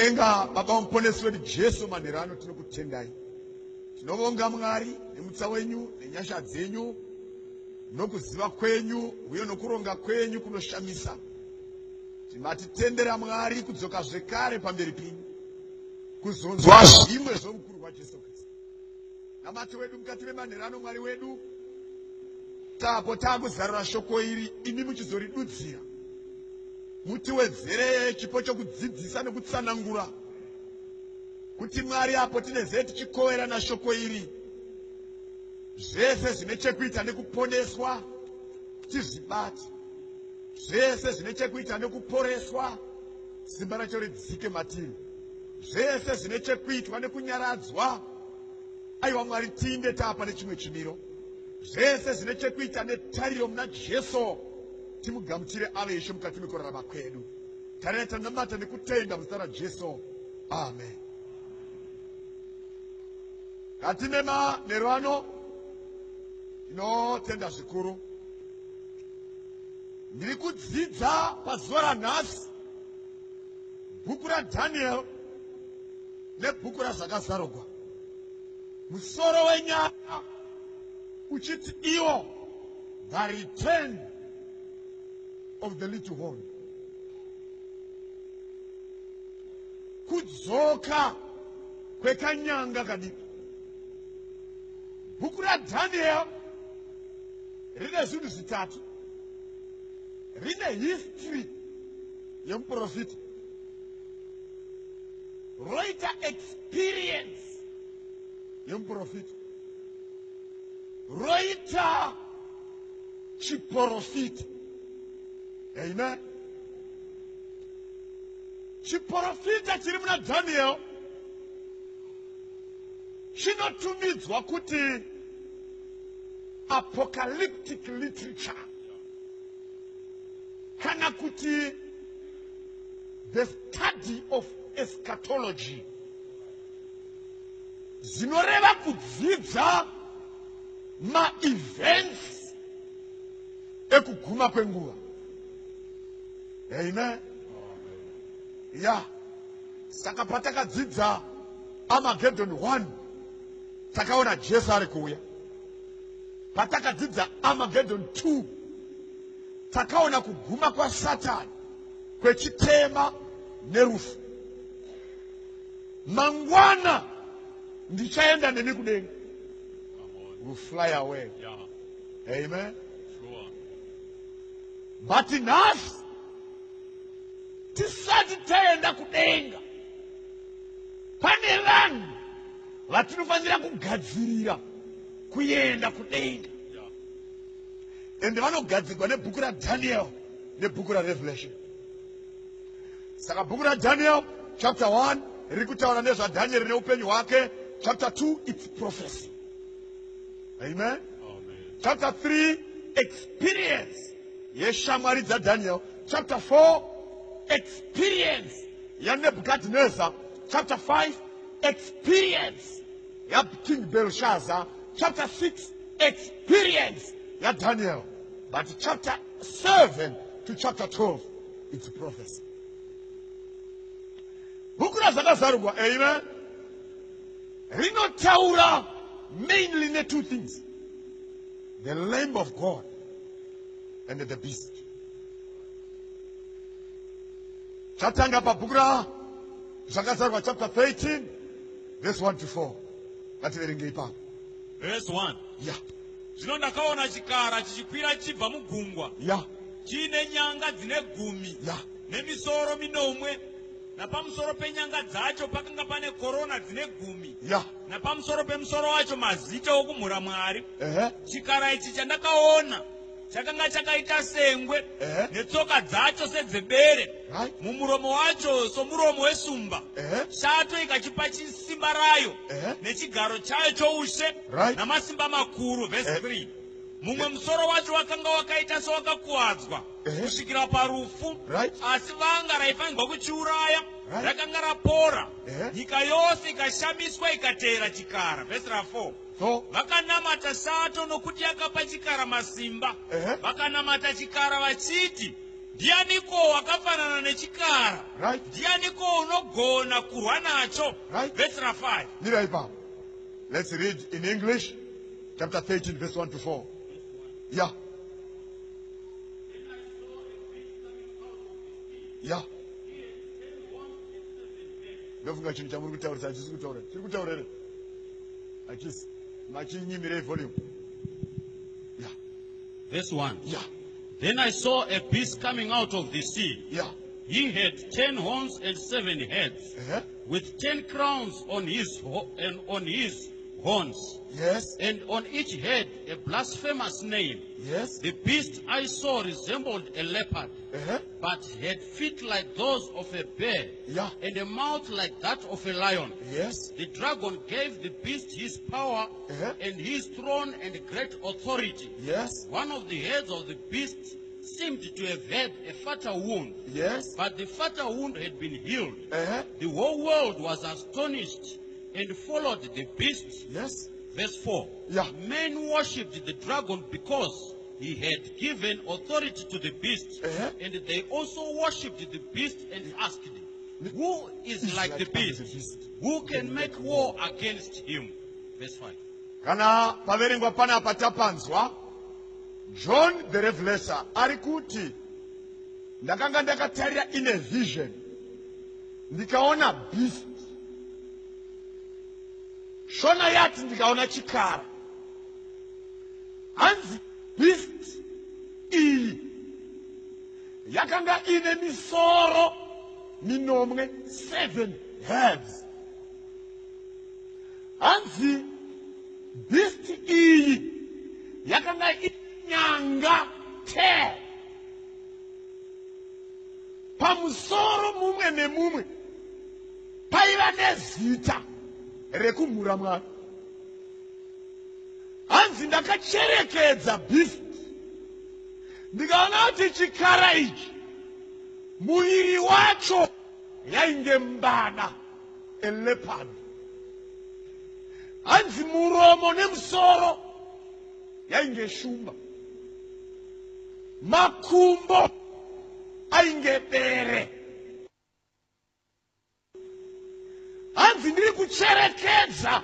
Kudenga, Baba Muponesi wedu Jesu, manheru ano tinokutendai. Tinovonga Mwari nemutsa wenyu nenyasha dzenyu nokuziva kwenyu uye nokuronga kwenyu kunoshamisa. Matitendera Mwari kudzoka zvekare pamberi penyu kuzonzwa zvimwe zvomukuru hwaJesu Kristu. Namati wedu mukati memanheru ano Mwari wedu, tapo taakuzarura shoko iri imi muchizoridudzira. Mutiwedzere chipo chokudzidzisa nekutsanangura kuti Mwari apo tinezee tichikoverana shoko iri zvese zvine chekuita nekuponeswa tizvibate zvese zvine chekuita nekuporeswa simba racho ridzike matiri zvese zvine chekuitwa nekunyaradzwa Aiwa Mwari tiinde taapa nechimwe chimiro. Zvese zvine chekuita netariro muna Jesu timugamuchire ave Ishe mukati mekurarama kwedu. Tarira tanamata nekutenda muzita raJesu. Amen. Kati memanheru ano tinotenda zvikuru. Ndiri kudzidza pazuva ranhasi bhuku raDaniel nebhuku raZvakazarurwa, musoro wenyaya uchiti iwo The Return of the Little Horn, kudzoka kwekanyanga kadiki. Bhuku raDaniel rine zvinhu zvitatu, rine history yemuprofita roita experience yemuprofita roita chiporofita. Amen. Chiporofita chiri muna Daniel chinotumidzwa kuti apocalyptic literature kana kuti the study of eschatology, zvinoreva kudzidza maevents ekuguma kwenguva. Amen. Ya, saka patakadzidza Armageddon 1 takaona Jesu ari kuuya. Patakadzidza Armageddon 2 takaona kuguma kwaSatani kwechitema nerufu. Mangwana ndichaenda nemi kudenga. We'll fly away. Yeah. Amen. Sure. But nhasi tisati taenda kudenga pane vanhu vatinofanira kugadzirira kuenda kudenga ende vanogadzirwa nebhuku raDaniel nebhuku raRevelation. Saka bhuku raDaniel chapter 1 riri kutaura nezvaDanieri neupenyu hwake. Chapter 2, its prophecy. Amen. Amen. Chapter 3, experience yeshamwari dzaDaniel. Chapter 4, experience yaNebukadnezar. Chapter 5, experience yaKing Belshazzar. Chapter 6, experience yaDaniel. But chapter 7 to chapter 12, it's prophecy. Bhuku raZvakazarurwa, amen, rinotaura mainly netwo things, the Lamb of God and the beast. Chatanga pabhuku raZvakazarurwa chapter 13 verse 1 to 4. Ngativerenge ipapo. Verse 1. Yeah. Zvino ndakaona chikara chichikwira chichibva mugungwa. Yeah. Chiine nyanga dzine gumi. Yeah. Nemisoro minomwe. Napamusoro penyanga dzacho pakanga pane korona dzine gumi. Yeah. Napamusoro pemusoro wacho mazita okumhura Mwari. Uh-huh. Chikara ichi chandakaona chakanga chakaita sengwe, Uh-huh. netsoka dzacho sedzebere, Right. mumuromo wacho somuromo wesumba. Uh-huh. Shato ikachipa chisimba rayo Uh-huh. nechigaro chayo choushe Right. namasimba makuru. Verse Eh. 3. Mumwe musoro wacho wakanga wakaita sowakakuwadzwa Eh. kusvikira parufu, Right. asi vanga raifanirwa kuchiuraya Right. rakanga rapora. Eh. Nyika yose ikashamiswa ikateera chikara. Vhesi ra4. So, Vakanamata shato nokuti yakapa chikara masimba. Eh. Vakanamata chikara vachiti, Ndianiko wakafanana nechikara? Ndianiko unogona kurwa nacho? Vhesi ra5. Mira ipapo. Let's read in English, chapter 13, verse 1 to 4. Yeah. Ndofunga chinhu chamuri kutaurisa hachisi kutaura. Chiri kutaura here? Hachisi. Machinyimirei volume. Yeah. Verse 1. Yeah. Then I saw a beast coming out of the sea. He had 10 horns and 7 heads, with 10 crowns on his and on his horns, and on each head a blasphemous name. The beast I saw resembled a leopard, but had feet like those of a bear, and a mouth like that of a lion. The dragon gave the beast his power and his throne and great authority. One of the heads of the beast seemed to have had a fatal wound, but the fatal wound had been healed. The whole world was astonished and followed the beast. Verse 4. Men worshipped the dragon because he had given authority to the beast. And they also worshipped the beast and asked, "Who is Is like the like unto beast? the beast? Who can make war against him?" Verse 5. Kana paverengwa panapa tapanzwa, John the Revelator ari kuti ndakanga ndakatarira in a vision, ndikaona beast. Shona yati ndikaona chikara. Hanzi beast iyi yakanga ine misoro minomwe, seven heads. Hanzi beast iyi yakanga ine nyanga 10 pamusoro mumwe nemumwe paiva nezita rekumhura Mwari. Hanzi ndakacherekedza beast, ndikaona kuti chikara ichi muviri wacho yainge mbada, a leopard. Hanzi muromo nemusoro yainge shumba, makumbo ainge bere. Hanzi ndiri kucherekedza,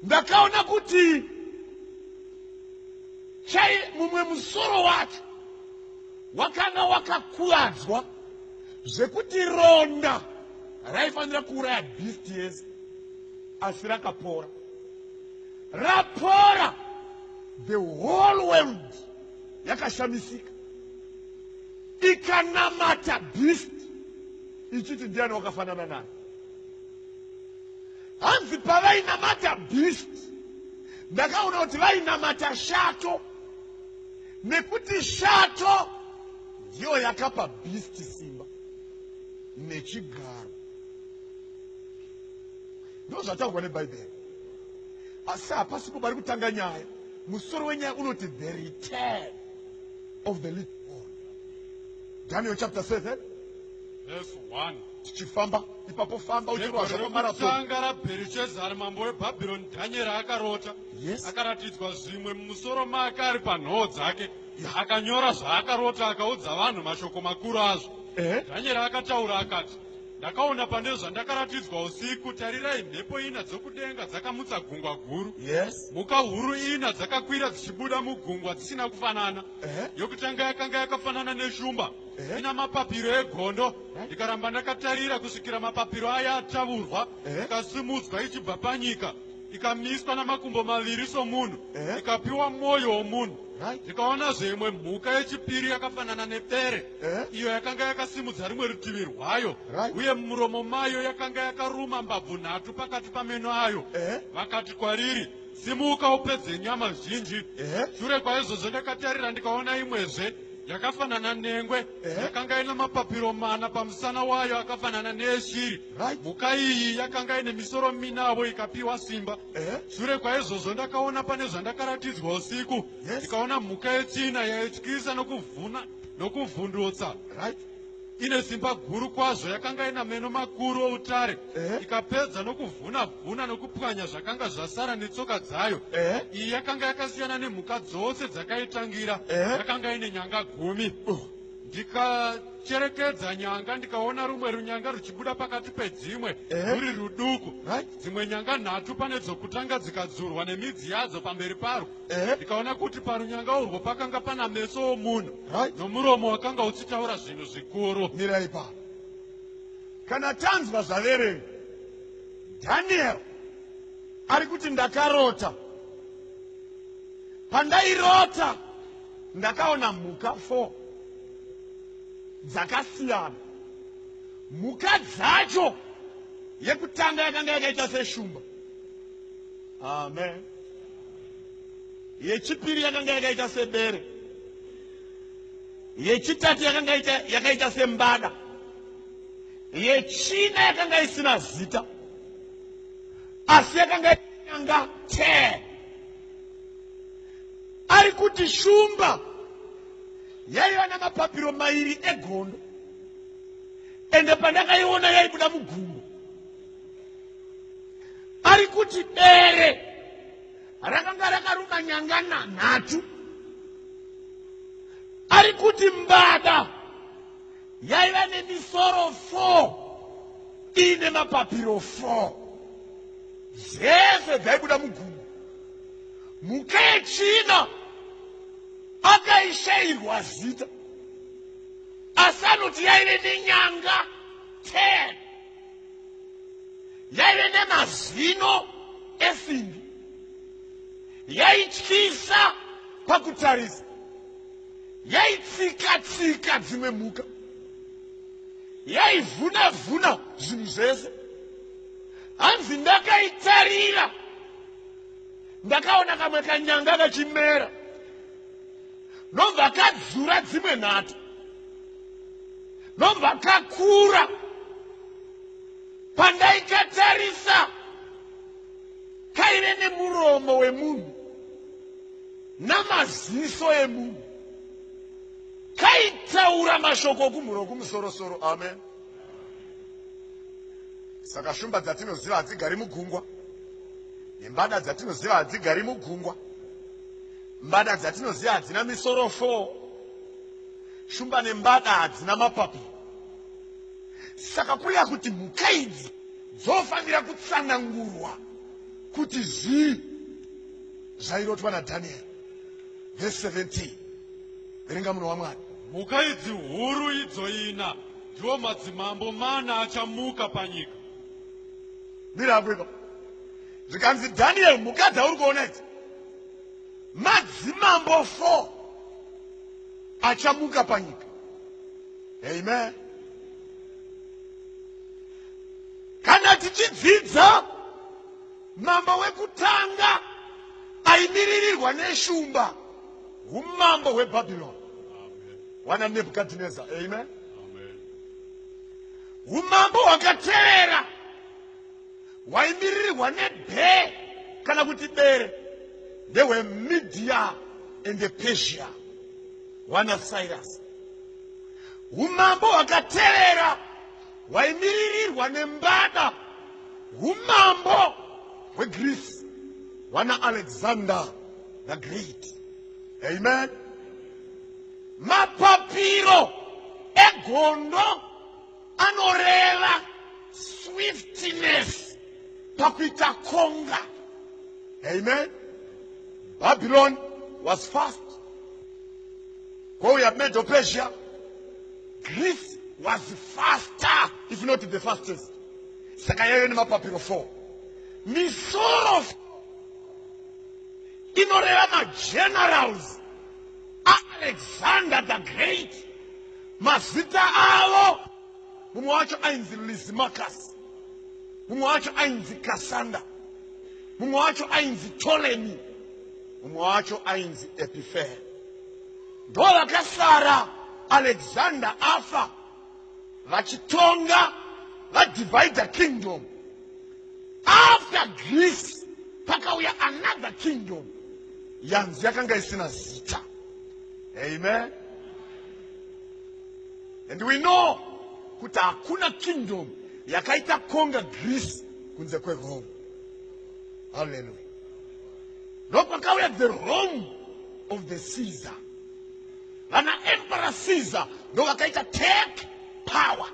ndakaona kuti chai mumwe musoro wacho wakanga wakakuvadzwa zvekuti ronda raifanira kuuraya beast yese, asi rakapora. Rapora, the whole world yakashamisika, ikanamata beast ichiti, "Ndiani wakafanana naye?" Hanzi pavainamata beast, ndakaona kuti vainamata shato, nekuti shato ndiyo yakapa beast simba nechigaro. Ndo zvataurwa neBhaibheri, asi hapasipo pari kutanga nyaya. Musoro wenyaya unoti "The Return of the Little Horn". Daniel chapter 7. Verse 1. Tichifamba ipapo, famba uchirwa Negore zvako marathon. rekutanga raBherishezari mambo weBhabhironi, Dhanieri akarota. Akaratidzwa zvimwe mumusoro make ari panhoo dzake. Akanyora zvaakarota, akaudza vanhu mashoko makuru azvo. Dhanieri akataura akati, "Ndakaona pane zvandakaratidzwa usiku, tarirai, mhepo ina dzokudenga dzakamutsa gungwa guru. Mhuka huru ina dzakakwira dzichibuda mugungwa dzisina kufanana. Yokutanga yakanga yakafanana neshumba, ina mapapiro egondo. Ndikaramba ndakatarira kusvikira mapapiro aya atavurwa, ikasimudzwa ichibva panyika, ikamiswa namakumbo maviri somunhu, ikapiwa mwoyo womunhu. Ndikaonazve imwe mhuka yechipiri yakafanana nebere, iyo yakanga yakasimudza rimwe rutivi rwayo, uye mumuromo mayo yakanga yakaruma mbabvu nhatu pakati pameno ayo. Vakati kwariri, 'Simuka upedze nyama zhinji.' Shure kwaizvozvo ndakatarira, ndikaona imwezve yakafanana nengwe, yakanga ina mapapiro mana pamusana wayo akafanana neeshiri. Mhuka iyi yakanga ine misoro minavo, ikapiwa simba. Shure kwaizvozvo ndakaona pane zvandakaratidzwa usiku, ndikaona mhuka yechina yaityisa nokuvhuna nokuvhundutsa, ine simba guru kwazvo, yakanga ina meno makuru outare, ikapedza nokuvhuna-vhuna nokupwanya zvakanga zvasara netsoka dzayo. Iyi yakanga yakasiyana nemhuka dzose dzakaitangira, yakanga ine nyanga 10." Oh, Ndikacherekedza nyanga, ndikaona rumwe runyanga ruchibuda pakati pedzimwe, ruri ruduku. Dzimwe nyanga nhatu pane dzokutanga dzikadzurwa nemidzi yadzo pamberi parwo. Ndikaona kuti parunyanga urwo pakanga pana meso omunhu nomuromo wakanga uchitaura zvinhu zvikuru. Mirai ipapo. Kana tanzwa zvaverenga, Daniel ari kuti ndakarota. Pandairota ndakaona mhuka 4 dzakasiyana. Mhuka dzacho, yekutanga yakanga yakaita seshumba. Amen. Yechipiri yakanga yakaita sebere. Yechitatu yakanga yakaita sembada. Yechina yakanga isina zita, asi yakanga nyanga 10. Ari kuti shumba yaiva namapapiro mairi egondo, ende pandakaiona yaibuda mugumbo. Ari kuti bere rakanga rakaruma nyanga nhatu. Ari kuti mbada yaiva nemisoro 4 iine mapapiro 4, dzese dzaibuda mugumbo. Mhuka yechina akaishayirwa zita, asi anoti yaive nenyanga 10, yaive nemazino esimbi, yaityisa pakutarisa, yaitsika-tsika dzimwe mhuka, yaivhuna-vhuna zvinhu zvese. Hanzi ndakaitarira, ndakaona kamwe kanyanga kachimera, nobva kadzura dzimwe nhatu, nobva kakura. Pandaikatarisa kaive nemuromo wemunhu namaziso emunhu, kaitaura mashoko okumhuro okumusorosoro. Amen. Saka shumba dzatinoziva hadzigari mugungwa, nembada dzatinoziva hadzigari mugungwa. Mbada dzatinoziva hadzina misoro 4. Shumba nembada hadzina mapapiro. Saka kureva kuti mhuka idzi dzofanira kutsanangurwa kuti zvii zvairotwa naDhanieri. Vhesi 17, verenga, munhu waMwari. Mhuka idzi huru idzo ina ndiwo madzimambo mana achamuka panyika. Mira hapo ipapo. Zvikanzi, Daniel, mhuka dzauri kuona idzi madzimambo 4 achamuka panyika. Amen. Kana tichidzidza, mambo wekutanga aimiririrwa neshumba, umambo hweBhabhironi hwana Nebhukadhineza. Amen. Umambo hwakatevera hwaimiririrwa nebhee kana kuti bere ndehweMedia and Persia, hwana Cyrus. Umambo hwakatevera hwaimiririrwa nembada, umambo hweGreece hwana Alexander the Great. Amen. Mapapiro egondo anoreva swiftness pakuita conquer. Amen. Babylon was fast. Kwouya Medo Persia. Greece was faster, if not the fastest. Saka yaive nemapapiro 4. Misoro inoreva magenerals aAlexander the Great. Mazita avo, mumwe wacho ainzi Lysimachus, mumwe wacho ainzi Cassander, mumwe wacho ainzi Ptolemy, mumwe wacho ainzi Epiphanes. Ndo vakasara Alexander afa vachitonga, vadivide kingdom. After Greece pakauya another kingdom yanzi yakanga isina zita. Amen. And we know kuti hakuna kingdom yakaita conquer Greece kunze kweRome. Halleluya. Ndokwakauya the Rome of the Caesar. Vana Emperor Caesar ndo vakaita take power.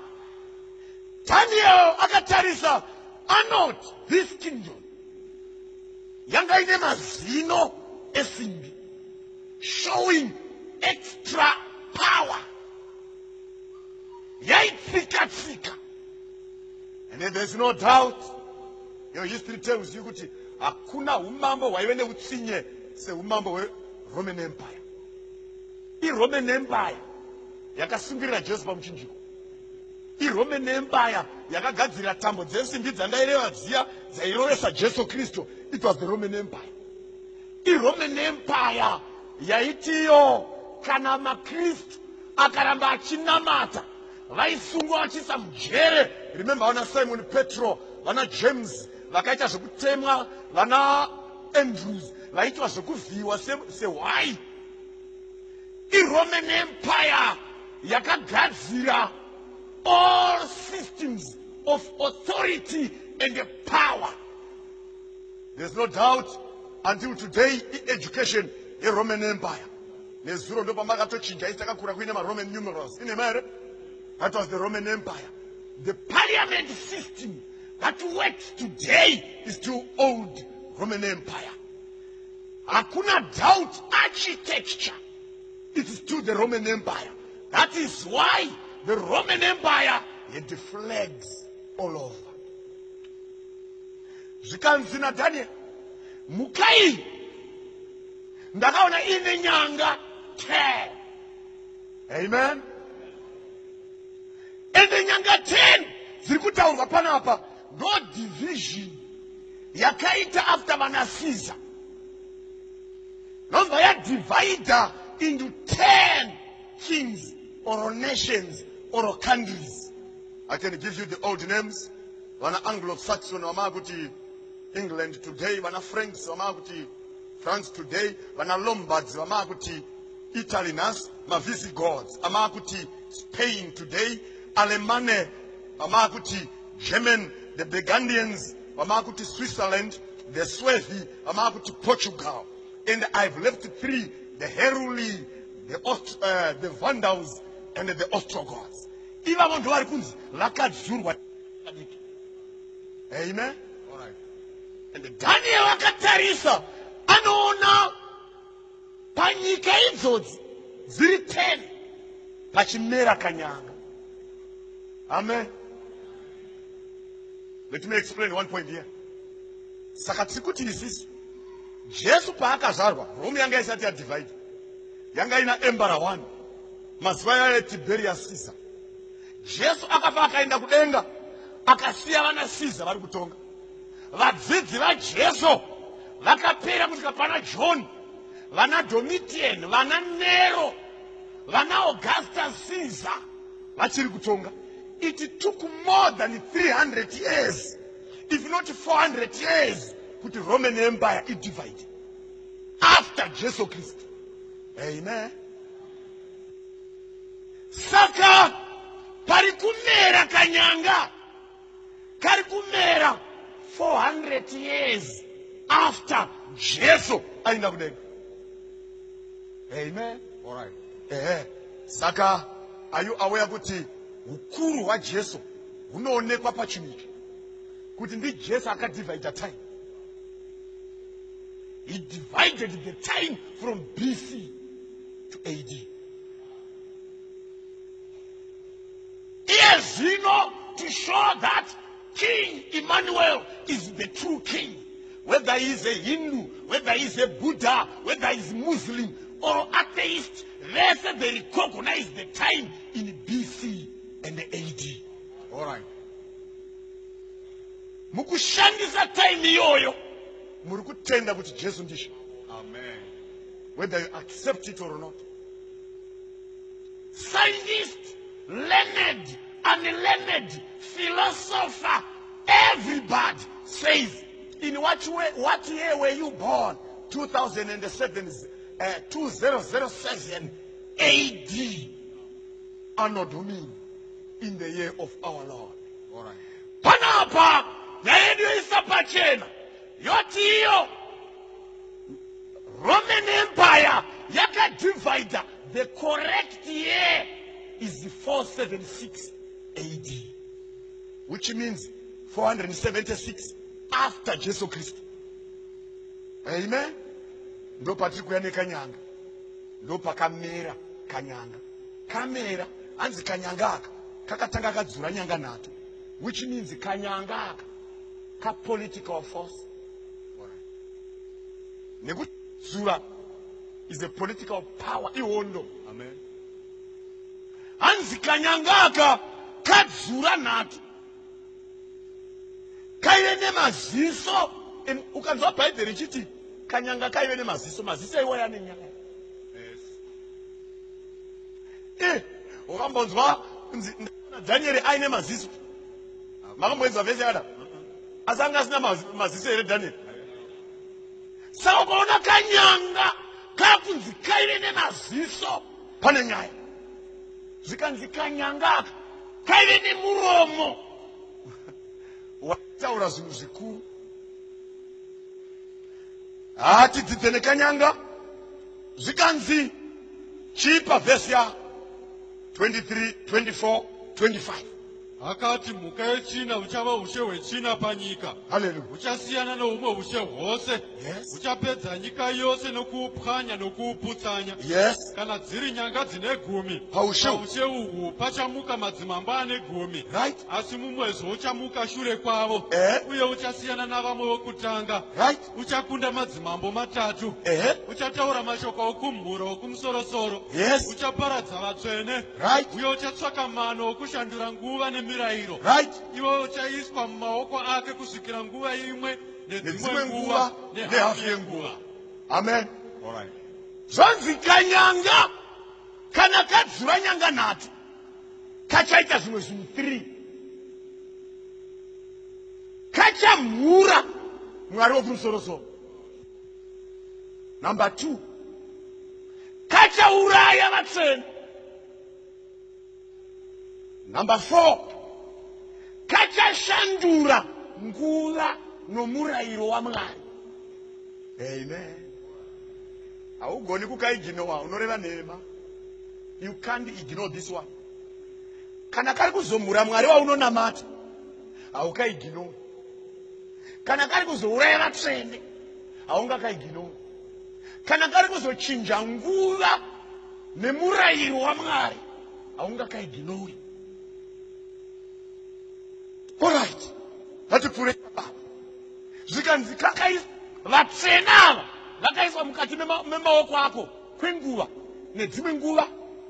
Daniel akatarisa anoti this kingdom yanga ine mazino esimbi, showing extra power, yaitsika-tsika. And then there's no doubt, your history tells you kuti hakuna umambo hwaive neutsinye seumambo hweRoman Empire. IRoman Empire yakasungirira Jesu pamuchinjiko. IRoman Empire yakagadzira tambo dzesimbi dzandaireva dziya dzairovesa Jesu Kristu. It was the Roman Empire. IRoman Empire yaitiyo kana maKristu akaramba achinamata vaisungwa vachiisa mujere. Remember vana Simon Petro, vana James vakaita zvekutemwa, vana Andrews vaitwa zvekuvhiyiwa sehwai. IRoman Empire yakagadzira all systems of authority and power. There's no doubt until today education yeRoman Empire. Nezuro ndopamakatochinja isi takakura kuine maRoman numerals. Ine here? That was the Roman Empire. The parliament system that works today is still old Roman Empire. Hakuna doubt, architecture, it is still the Roman Empire. That is why the Roman Empire had the flags all over. Zvikanzi naDaniel, mhuka iyi ndakaona ine nyanga 10. Amen. Ende nyanga 10 dziri kutaurwa panapa ndo division yakaita after vana Caesar. Nobva yadivida into 10 kings or nations or countries. I can give you the old names. Vana Anglo-Saxon vamava kuti England today, vana Franks vamava kuti France today, vana Lombards vamava kuti Italy nhasi, maVisigoths amava kuti Spain today, Alemane vamava kuti German, the Burgundians vamava kuti Switzerland, the Suevi vamava kuti Portugal. And I've left three, the Heruli, the Vandals, and the Ostrogoths. Ivavo ndo vari kunzi vakadzurwa. Amen. All right. And Daniel akatarisa anoona panyika idzodzi dziri 10 pachimera kanyanga. Amen. Let me explain one point here. Saka tiri kuti isisu Jesu paakazvarwa, Rome yanga isati yadivide, yanga ina emperor 1 mazuva yayo Tiberius Caesar. Jesu akafa akaenda kudenga, akasiya vana Caesar vari kutonga. Vadzidzi vaJesu vakapera kusvika pana John, vana Domitian, vana Nero, vana Augustus Caesar vachiri kutonga. It took more than 300 years, if not 400 years, kuti Roman Empire idivide after Jesu Kristu. Amen. Saka pari kumera kanyanga kari kumera 400 years after Jesu aenda kudenga. Amen. All right. Ehe. Saka are you aware kuti ukuru hwaJesu hunoonekwa pachinhu ichi, kuti ndiJesu akadivida time? He divided the time from BC to AD. Iye zvino, to show that King Emmanuel is the true king, whether he is a Hindu, whether he is a Buddha, whether he is Muslim or atheist, vese they recognize the time in BC and AD. All right. Mukushandisa time iyoyo muri kutenda kuti Jesu ndishe. Amen. Whether you accept it or not. Scientist, learned, unlearned, philosopher, everybody says, in what way, what year were you born? 2007, 2007 AD, Anno Domini, in the year of our Lord. All right. Panapa nyaya yedu yoisa pachena, yoti iyo Roman Empire yakadivida The correct year is 476 AD, which means 476 after Jesu Kristu. Amen. Ndopatiri kuya nekanyanga, ndopakamera kanyanga. Kamera hanzi kanyanga aka kakatanga kadzura nyanga nhatu, which means kanyanga aka kapolitical force. Nekudzura is a political power, ihondo. Amen. Hanzi kanyanga aka kadzura nhatu, kaive nemaziso. Ukanzwa Bhaibheri richiti kanyanga kaive nemaziso, maziso aiwaya nenyaya. Yes. Wakambonzwa kunzi ndaona Dhanieri aine maziso? Makamboinzwa vhesi yakadaro? Asi anga asina maziso here Dhanieri? Saka ukaona kanyanga kakunzi kaive nemaziso, pane nyaya. Zvikanzi kanyanga aka kaive nemuromo wataura zvinhu zvikuru. Hatidzidze nekanyanga. Zvikanzi chipa vhesi ya 23, 24, 25. Akati mhuka yechina huchava ushe hwechina panyika. Haleluya. Huchasiyana nohumwe ushe hwose. Yes. Huchapedza nyika yose nokuupwanya nokuuputsanya. Yes. Kana dziri nyanga dzine gumi, Paushe uhu. paushe uhu pachamuka madzimambo ane gumi. Right. Asi mumwezve uchamuka shure kwavo. Uye uchasiyana navamwe vokutanga. Right. Uchakunda madzimambo matatu. Uchataura mashoko okumhura okumusorosoro. Yes. Uchaparadza vatsvene. Right. Uye uchatsvaka mano okushandura nguva nemirayiro. Right. Iwe uchaiswa mumaoko ake kusvikira nguva imwe nedzimwe nedzimwe nguva nguva nehafu nehafu yenguva. yenguva. Amen. All right. Zvanzi kanyanga kana kadzura nyanga nhatu kachaita zvimwe zvinhu 3. Kachamhura Mwari wokumusorosoro. Number 2, kachauraya vatsvene. Number 4, kachashandura nguva nomurayiro waMwari. Amen. Haugoni kukaiginowa, unoreva nhema. You can't ignore this one. Kana kari kuzomhura Mwari waunonamata, haukaiginori. Kana kari kuzouraya vatsvene, haungakaiginori. Kana kari kuzochinja nguva nemurayiro waMwari, haungakaiginori. Alright, ngatipfuure baba. Zvikanzi kakaiswa vatsvene ava vakaiswa mukati memaoko ako kwenguva nedzimwe nguva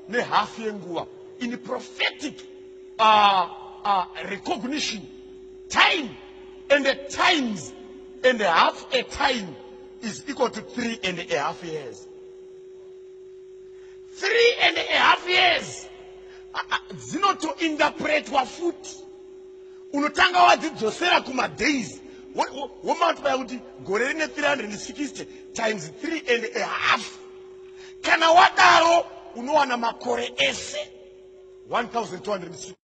nehafu yenguva. In prophetic recognition, time and the times and a half a time is equal to 3.5 years. 3.5 years dzinotointerpretwa futi. Unotanga wadzidzosera kumadays, womultiply kuti gore rine 360 times 3.5. Kana wadaro unowana makore ese 1260.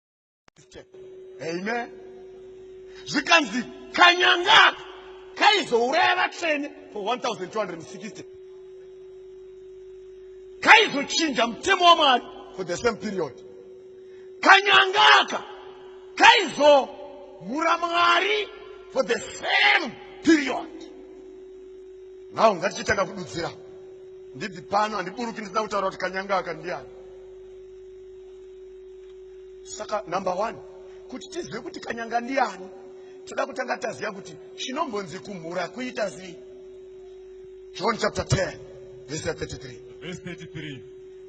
Amen. Zvikanzi kanyanga kaizouraya vatsvene for 1260, kaizochinja mutemo waMwari for the same period. Kanyanga aka kaizomhura Mwari for the same period. Now ngatichitanga kududzira. Ndibvi pano, handiburuki ndisina kutaura kuti kanyanga aka ndiani. Saka number 1, kuti tizive kuti kanyanga ndiani, toda kutanga taziva kuti chinombonzi kumhura kuita sei. John chapter 10 verse 33. Verse 33.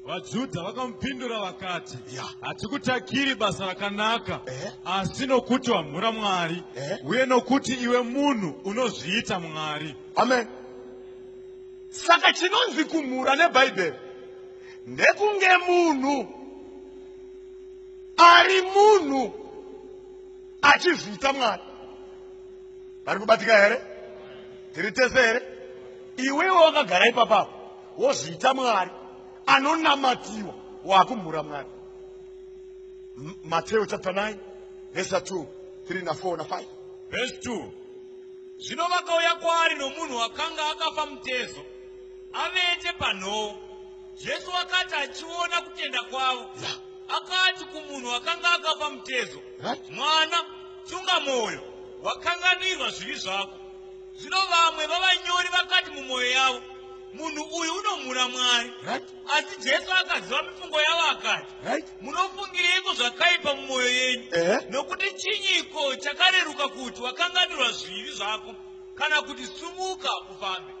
VaJudha vakamupindura vakati, Yeah. hatikutakiri basa rakanaka, asi nokuti wamhura Mwari, uye nokuti iwe munhu unozviita Mwari. Amen. Saka chinonzi kumhura neBhaibheri ndekunge munhu ari munhu achizviita Mwari. Vari kubatika here? Tiri tese here? Iwewe wakagara ipapapo wozviita Mwari anonamatiwa, wakumhura Mwari. Matthew chapter 9 verse 2, 3 na 4 na 5. Verse 2. Zvino vakauya kwaari nomunhu akanga akafa mutezo, avete panhoo. Jesu akati achiona kutenda kwavo, akati kumunhu akanga akafa mutezo, Mwana, tsunga mwoyo, wakanganwirwa zvivi zvako. Zvino vamwe vavanyori vakati mumwoyo yavo, Munhu uyu unomhura Mwari. Asi Jesu akaziva mifungo yavo akati, Munofungireiko zvakaipa mumwoyo yenyu? Nokuti chinyiko chakareruka kuti wakanganwirwa zvivi zvako, kana kuti sumuka ufambe?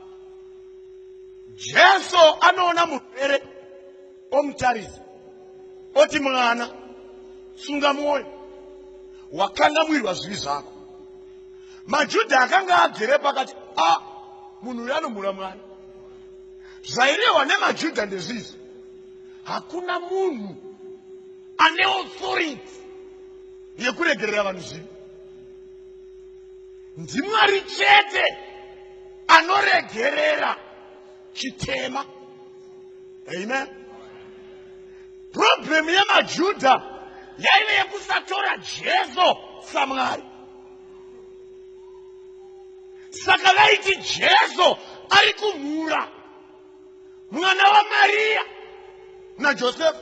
Jesu anoona murwere omutarisa oti, Mwana, tsunga mwoyo, wakangamwirwa zvivi zvako. MaJudha akanga agere pakati, a munhu uyu anomhura Mwari. Zvairehwa nemaJudha ndezvizvi, hakuna munhu ane authority yekuregerera vanhu zvivi. NdiMwari chete anoregerera chitema. Amen. Problem yemaJudha yaive yekusatora Jesu saMwari. Saka vaiti Jesu ari kumhura mwana waMariya naJosefa.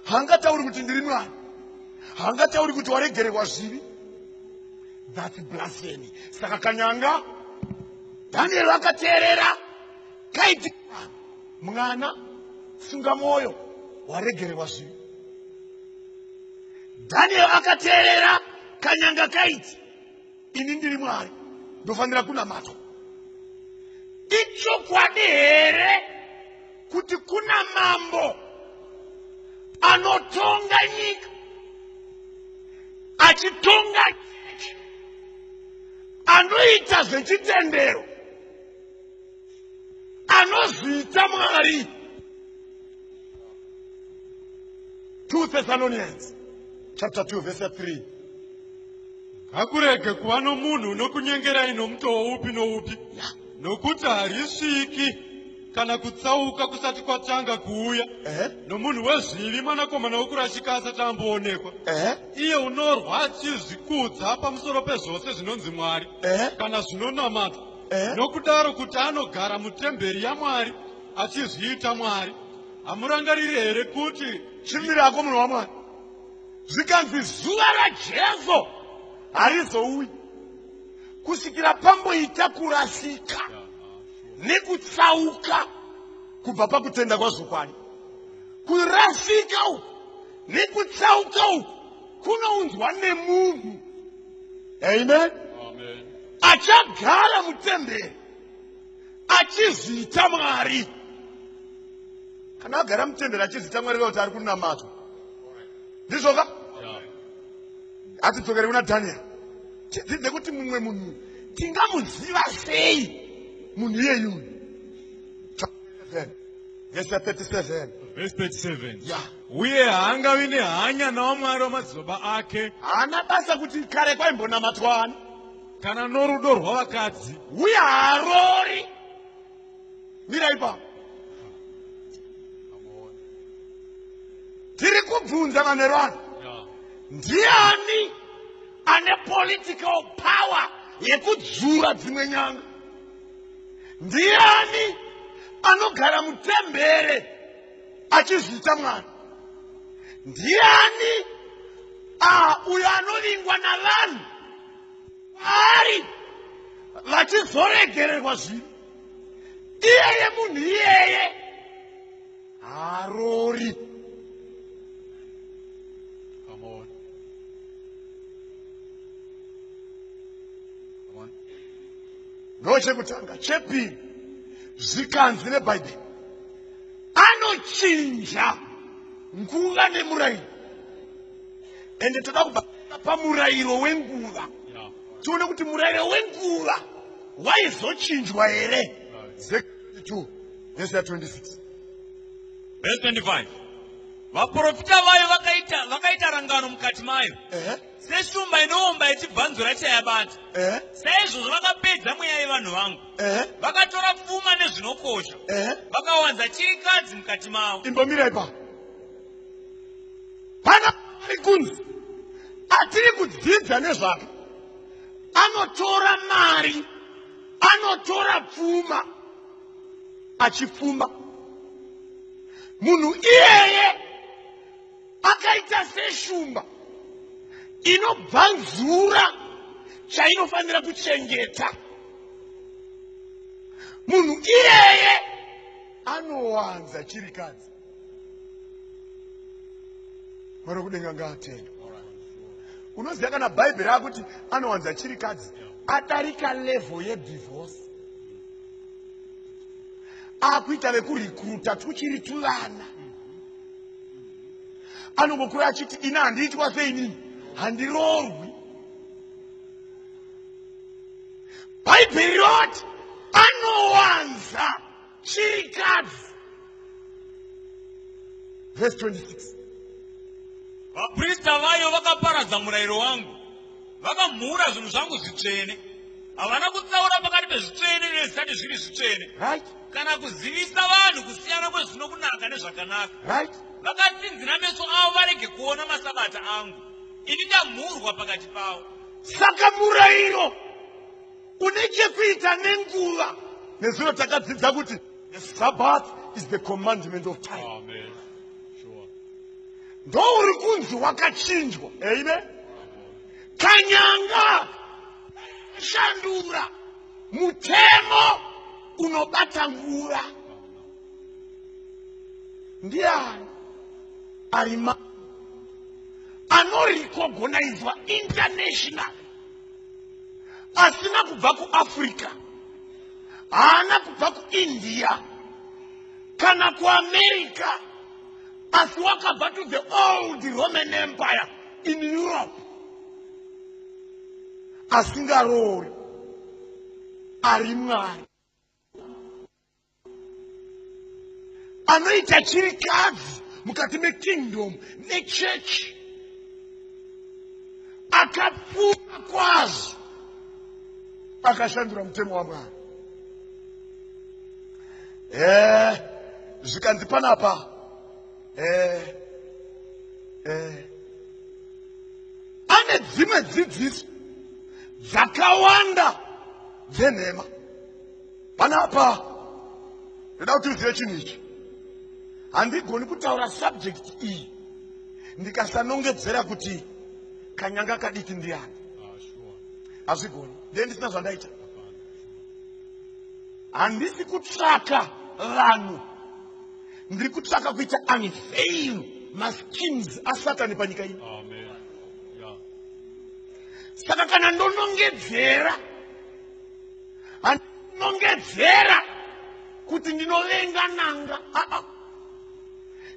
Haangatauri kuti ndiri Mwari, haangatauri kuti waregererwa zvivi. That's blasphemy. Saka kanyanga Daniel akateerera kaiti mwana sunga mwoyo waregererwa zvivi. Daniel akateerera kanyanga kaiti ini ndiri Mwari ndofanira kunamatwa. Ichokwadi here kuti kuna mambo anotonga nyika achitonga chechi anoita zvechitendero anozviita Mwari? 2 Thessalonians chapter 2 verse 3. Ngakurege kuva nomunhu unokunyengerai nomutoo upi noupi, nokuti harisviki kana kutsauka kusati kwatanga kuuya, nomunhu wezvivi mwanakomana wokurashika asati amboonekwa, iye unorwa achizvikudza pamusoro pezvose zvinonzi Mwari kana zvinonamatwa, nokudaro kuti anogara mutemberi yaMwari achizviita Mwari. Hamurangariri here kuti Chimirako munhu waMwari. Zvikanzi zuva raJesu harizouyi kusvikira pamboita kurasika nekutsauka kubva pakutenda kwazvokwadi. Kurasika uku nekutsauka uku kunounzwa nemunhu. Amen. Amen. Achagara mutemberi achizviita Mwari. Kana agara mutemberi achizviita Mwari kuti ari kunamatwa. Ndizvoka? Hatidzokere kuna Daniel. Tidzidze kuti mumwe munhu tingamuziva sei munhu iyeyu uyu. Verse 37. Verse 37. Yeah. Uye haangavi nehanya nawamwari wamadzibaba ake. Haana basa kuti kare kwaimbonamatwa ani. Kana norudo rwavakadzi. Uye haarori. Mira ipapo. Tiri kubvunza manheru ano, ndiani ane political power yekudzura dzimwe nyanga? Ndiani anogara mutembere achizviita Mwari? Ndiani uyo anovingwa navanhu kwaari vachizoregererwa zvivi? Iyeye munhu iyeye haarori. Come on. Come on. Ndochekutanga. Chepiri, zvikanzi neBhaibheri anochinja nguva nemurayiro. Ende toda kubva pamurayiro wenguva tione kuti murayiro wenguva waizochinjwa here. Zek 22 verse 26. Verse 25. Vaprofita vayo vakaita, vakaita rangano mukati mayo seshumba inoomba ichibvanzura chayabata. Saizvozvo vakapedza mweya yevanhu vangu, vakatora pfuma nezvinokosha, vakawanza chirikadzi mukati mavo. Imbomira ipapo. Pana ari kunzi atiri kudzidza nezvake anotora mari, anotora pfuma achipfuma. Munhu iyeye akaita seshumba inobvanzura chainofanira kuchengeta. Munhu iyeye anowanza chirikadzi. Mwari wekudenga ngaatendwe. Unoziva kana Bhaibheri rakuti anowanza chirikadzi, adarika level yedivorce, akuita vekurikruta tuchiri tuvana. Anongokura achiti ini handiitwa seinini, handiroorwi. Bhaibheri roti anowanza chirikadzi. Verse 26. Vaprista vayo vakaparadza murayiro wangu, vakamhura zvinhu zvangu zvitsvene. Havana kutsaura pakati pezvitsvene nezvisati zviri zvitsvene, Right? kana kuzivisa vanhu kusiyana kwezvinokunaka nezvakanaka. Right? Vakatsinzina meso avo varege kuona masabata angu. Ini ndamhurwa pakati pavo. Saka murayiro une chekuita nenguva. Nezuro takadzidza kuti the Sabbath is the commandment of time. Amen. Sure. Ndouri kunzi wakachinjwa. Amen. Kanyanga shandura mutemo unobata nguva. Ndiani ari ma anorikogonaizwa international asina kubva kuAfrica, haana kubva kuIndia kana kuAmerica, asi wakabva to the old Roman Empire in Europe, asingaroori, ari Mwari anoita chirikadzi mukati mekingdom nechechi, akapfuura kwazvo, akashandura mutemo waMwari. Zvikanzi panapa ane dzimwe dzidziso dzakawanda dzenhema. Panapa ndoda kuti uzive chinhu ichi. Handigoni kutaura subject iyi ndikasanongedzera kuti kanyanga kadiki ndiani. Hazvigoni, ndiye ndisina zvandaita. Handisi kutsvaka vanhu, ndiri kutsvaka kuita unveil maschemes aSatani panyika ino. Amen. Yeah. Saka kana ndonongedzera, handinongedzera kuti ndinovenga nanga. Aa,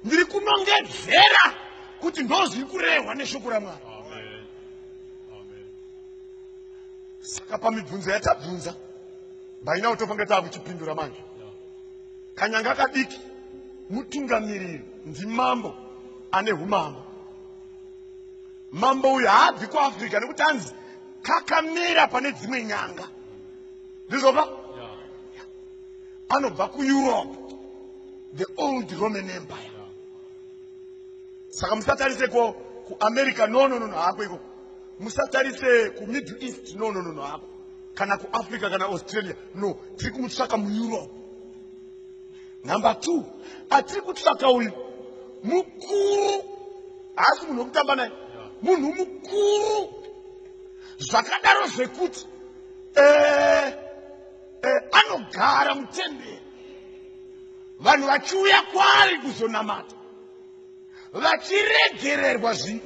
ndiri kunongedzera kuti ndozviri kurehwa neshoko raMwari. Amen. Amen. Saka pamibvunzo yatabvunza by now tofange taakuchipindura manje. Kanyanga kadiki mutungamiriri, ndimambo ane umambo. Mambo uyu haabvi kuAfrica nekuti anzi kakamera pane dzimwe nyanga, ndizvoka? Anobva kuEurope, the old Roman Empire. Saka musatarise kuAmerica, no, no, no, no, haako ikoko. Musatarise kuMiddle East, no, no, no, no, haako. Kana kuAfrica kana Australia, no. Tiri kumutsvaka muEurope. Number 2, atiri kutsvaka uyu mukuru, haasi munhu wekutamba naye, munhu mukuru zvakadaro zvekuti anogara mutemberi, vanhu vachiuya kwaari kuzonamata vachiregererwa zvivi.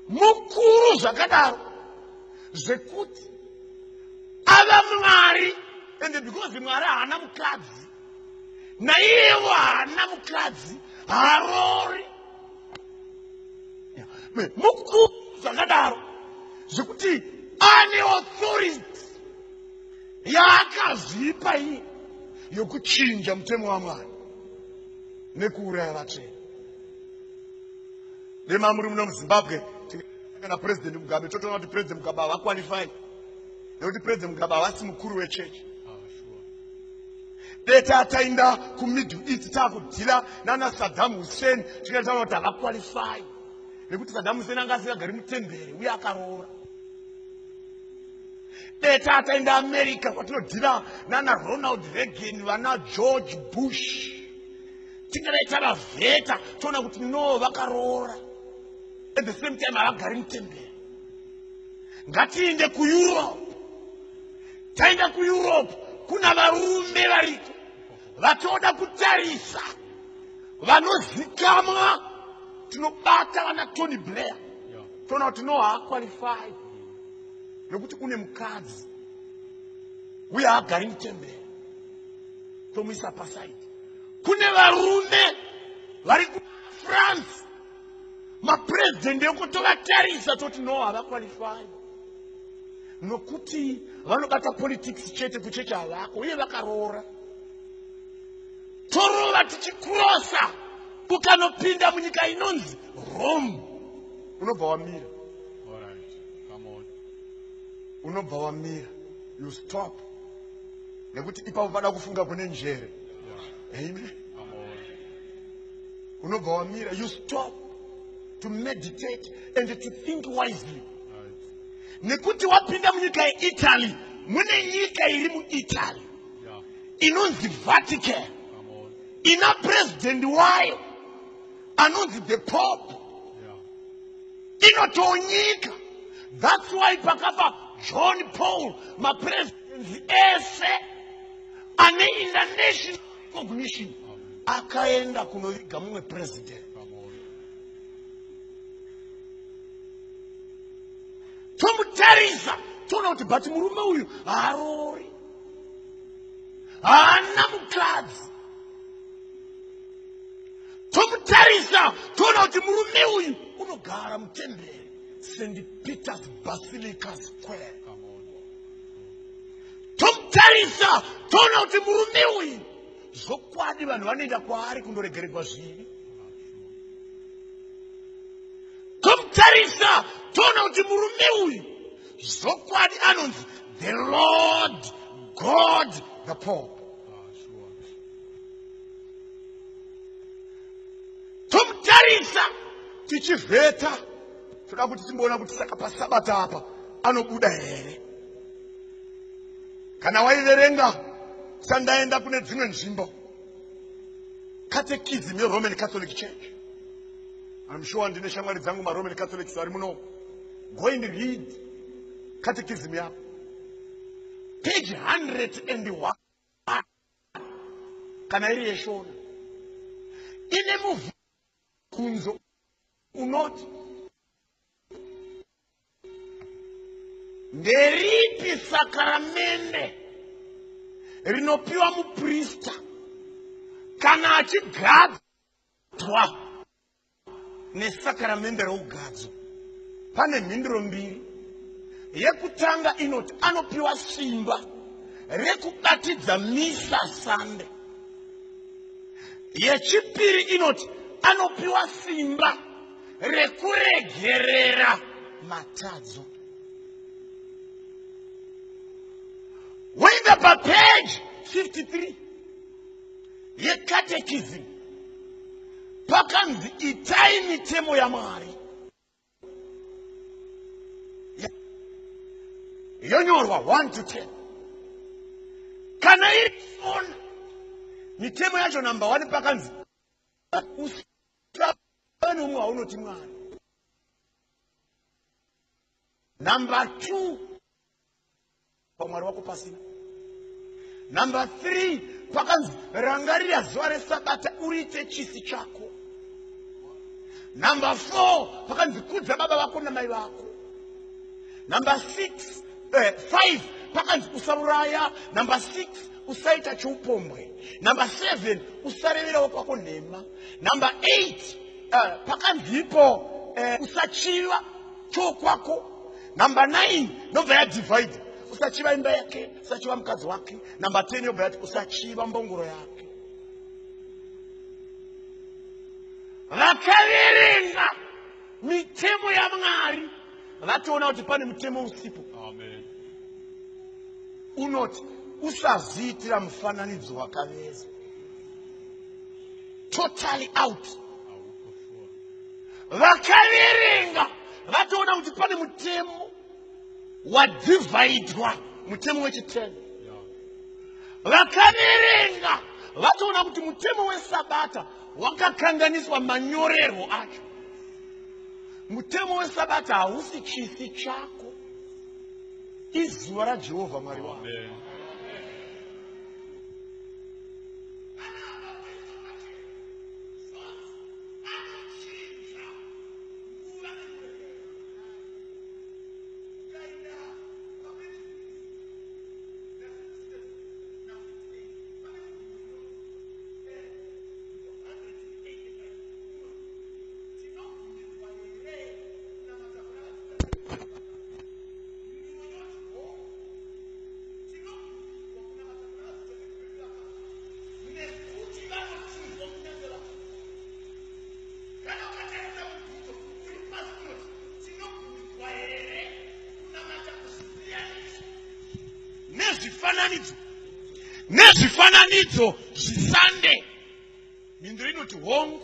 Mukuru zvakadaro zvekuti ava Mwari, ende because Mwari haana mukadzi, naiyewo haana mukadzi, haarori. Mukuru zvakadaro zvekuti ane authority yaakazvipa iye yokuchinja mutemo waMwari nekuuraya vatsvene. Dema muri muno muZimbabwe kana President Mugabe, totoona kuti President Mugabe havaqualify nekuti President Mugabe havasi mukuru wechechi. Deta taenda kuMiddle East taakudhila nana Saddam Hussein, tikataura kuti havaqualify nekuti Saddam Hussein anga asingagari mutemberi uye akaroora. Deta taenda America kwatinodhila nana Ronald Reagan, vana George Bush, Tingadai tavavheta toona kuti no, vakaroora. At the same time havagari mutemberi. Ngatiende kuEurope. Taenda kuEurope kuna varume variko vatoda kutarisa vanozikamwa. Tinobata vana Tony Blair, toona kuti no, haaqualify nekuti une mukadzi uye haagari mutemberi, tomuisa paside. Kune varume vari kuFrance, mapurezidendi eko, tovatarisa toti no, havaqualify nokuti vanobata politics chete, kuchechi havako uye vakaroora. Torova tichikrosa, ukanopinda munyika inonzi Rome unobva wamira. All right. Come on. Unobva wamira, you stop, nekuti ipapo pada kufunga kune njere. Amen. Come on. Unobva wamira, you stop to meditate and to think wisely, nekuti wapinda munyika yeItaly, mune nyika iri muItaly inonzi Vatican, Come on. ina purezidendi wayo anonzi the Pope. Inotonyika. That's why pakafa John Paul, mapresidents ese ane international recognition akaenda kunoviga mumwe president. Come on. Tomutarisa toona kuti but murume uyu haarori, haana mukadzi. Tomutarisa toona kuti murume uyu unogara mutemberi, St Peters Basilica Square. Come on. Tomutarisa toona kuti murume uyu zvokwadi vanhu vanoenda kwaari kundoregeregwa zvivi. Tomutarisa toona kuti murume uyu zvokwadi anonzi the Lord God, the Pope. Ah, sure. Tomutarisa tichivheta, toda kuti timboona kuti saka pasabata apa anobuda here. Kana waiverenga sandaenda kune dzimwe nzvimbo, catechism yeRoman Catholic Church, I'm sure ndine shamwari dzangu maRoman Catholics vari muno, go and read catechism yavo, page 101 kana iri yeShona, ine mubvunzo unoti, nderipi sakaramende rinopiwa muprista kana achigadzwa nesakaramende rougadzo? Pane mhinduro mbiri. Yekutanga inoti anopiwa simba rekubatidza misa Sande. Yechipiri inoti anopiwa simba rekuregerera matadzo. Woenda papage 53 yecatechism, pakanzi itai mitemo yaMwari, yonyorwa 1 to 10. Kana iri Shona, mitemo yacho, number 1 pakanzi usava nomumwe waunoti Mwari. Number 2, pamwari wako pasina. Number 3 pakanzi rangarira zuva resabata uriite chisi chako. Number 4 pakanzi kudza baba vako namai vako. Number 6, 5 pakanzi usauraya. Number 6, usaita cheupombwe. Number 7, usareverawo kwako nhema. Number 8, pakanzipo usachiva chokwako. Number 9 nobva yadivide, usachiva imba yake, usachiva mukadzi wake. Number 10 yobva yati usachiva mbongoro yake. Vakaverenga mitemo yaMwari vatoona kuti pane mutemo usipo. Amen. Unoti usazviitira mufananidzo wakavezwa, totally out. Hauko, sure. Vakaverenga vatoona kuti pane mutemo wadhivhaidwa, mutemo wechi10. Vakaverenga vatoona kuti mutemo wesabata. Wakakanganiswa manyorerwo acho. Mutemo wesabata hausi chisi chako, izuva raJehovha Mwari wako. Amen. Nekuti vanotinzwa kunyange vacho. Kana ukatarisa mubvunzo uri pasi unoti, tinobvumidzwa here kunamata kuzvipiyaniso nezvifananidzo nezvifananidzo zvisande? Mhinduro inoti hongu,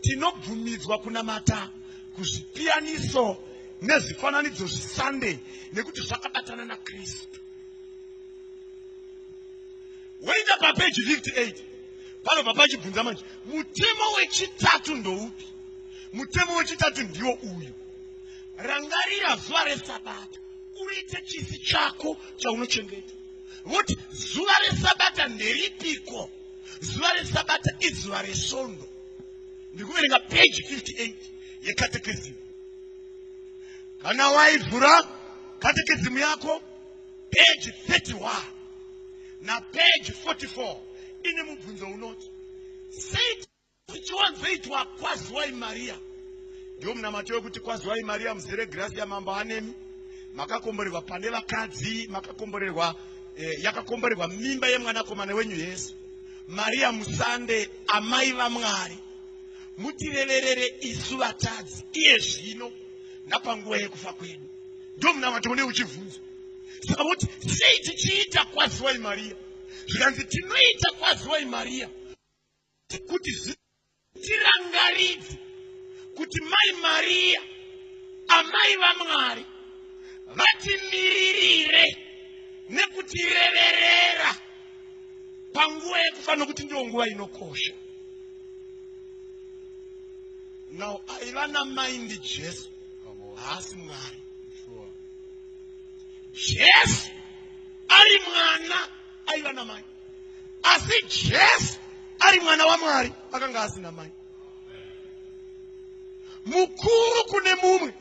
tinobvumidzwa kunamata kuzvipiyaniso nezvifananidzo zvisande nekuti zvakabatana naKristu. Woenda papeji 58, panobva pachibvunza manje, mutemo wechitatu ndoupi? Mutemo wechitatu ndiwo uyu: rangarira zuva resabata, uriite chisi chako chaunochengeta. Voti zuva resabata nderipiko? Zuva resabata izuva resvondo. Ndiri kuverenga peji 58 yekatekezimu. Kana waivhura katekezimu yako, peji 31 napeji 44 ine mubvunzo unoti, sei tichiwanzoitwa kwaziwai Mariya? Ndiwo munamato wekuti kwaziwai Mariya, muzere girasi yamambo anemi, makakomborerwa pane vakadzi, makakomborerwa yakakomborerwa mimba yemwanakomana wenyu Yesu. Mariya musande, amai vaMwari, mutireverere isu vatadzi, iye zvino napanguva yekufa kwedu. Ndiwo munamato une uchibvunzwa. Saka voti sei tichiita kwaziwai Mariya? Zvikanzi tinoita kwaziwai Mariya kuti zvitirangaridze kuti mai Mariya, amai vaMwari, vatimiririre nekutireverera panguva yekufa, nokuti ndiyo nguva inokosha. Now, aiva namai ndiJesu, Come on. haasi Mwari. Sure. Jesu ari mwana aiva namai, asi Jesu ari mwana waMwari akanga asina mai. Mukuru kune mumwe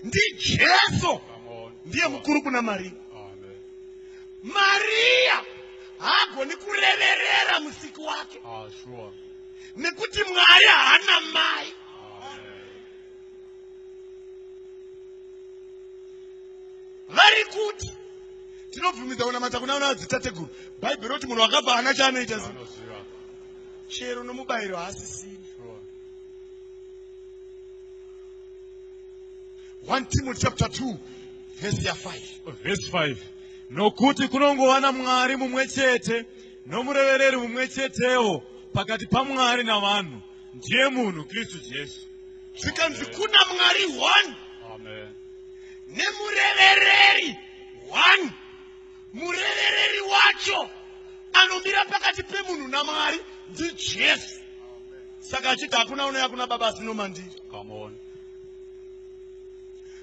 ndiJesu, Come on. ndiye mukuru kuna Mariya. Amen. Mariya haagoni kureverera musiki wake Ah, sure. nekuti Mwari haana mai. Amen. Vari kuti tinobvumidza kunamata kuna vana vadzitateguru, Bhaibheri roti munhu wakabva haana chaanoita se Anoziva. chero nomubayiro haasisina. Sure. 1 Timothy chapter 2 verse ya 5. Vhesi 5: Nokuti kunongova naMwari mumwe chete, nomurevereri mumwe chetewo pakati paMwari navanhu, ndiye munhu Kristu Jesu. Zvikanzi kuna Mwari 1 Amen. nemurevereri 1. Murevereri wacho anomira pakati pemunhu naMwari ndiJesu. Saka achiti hakuna unouya kuna Baba asino mandiri. Come on.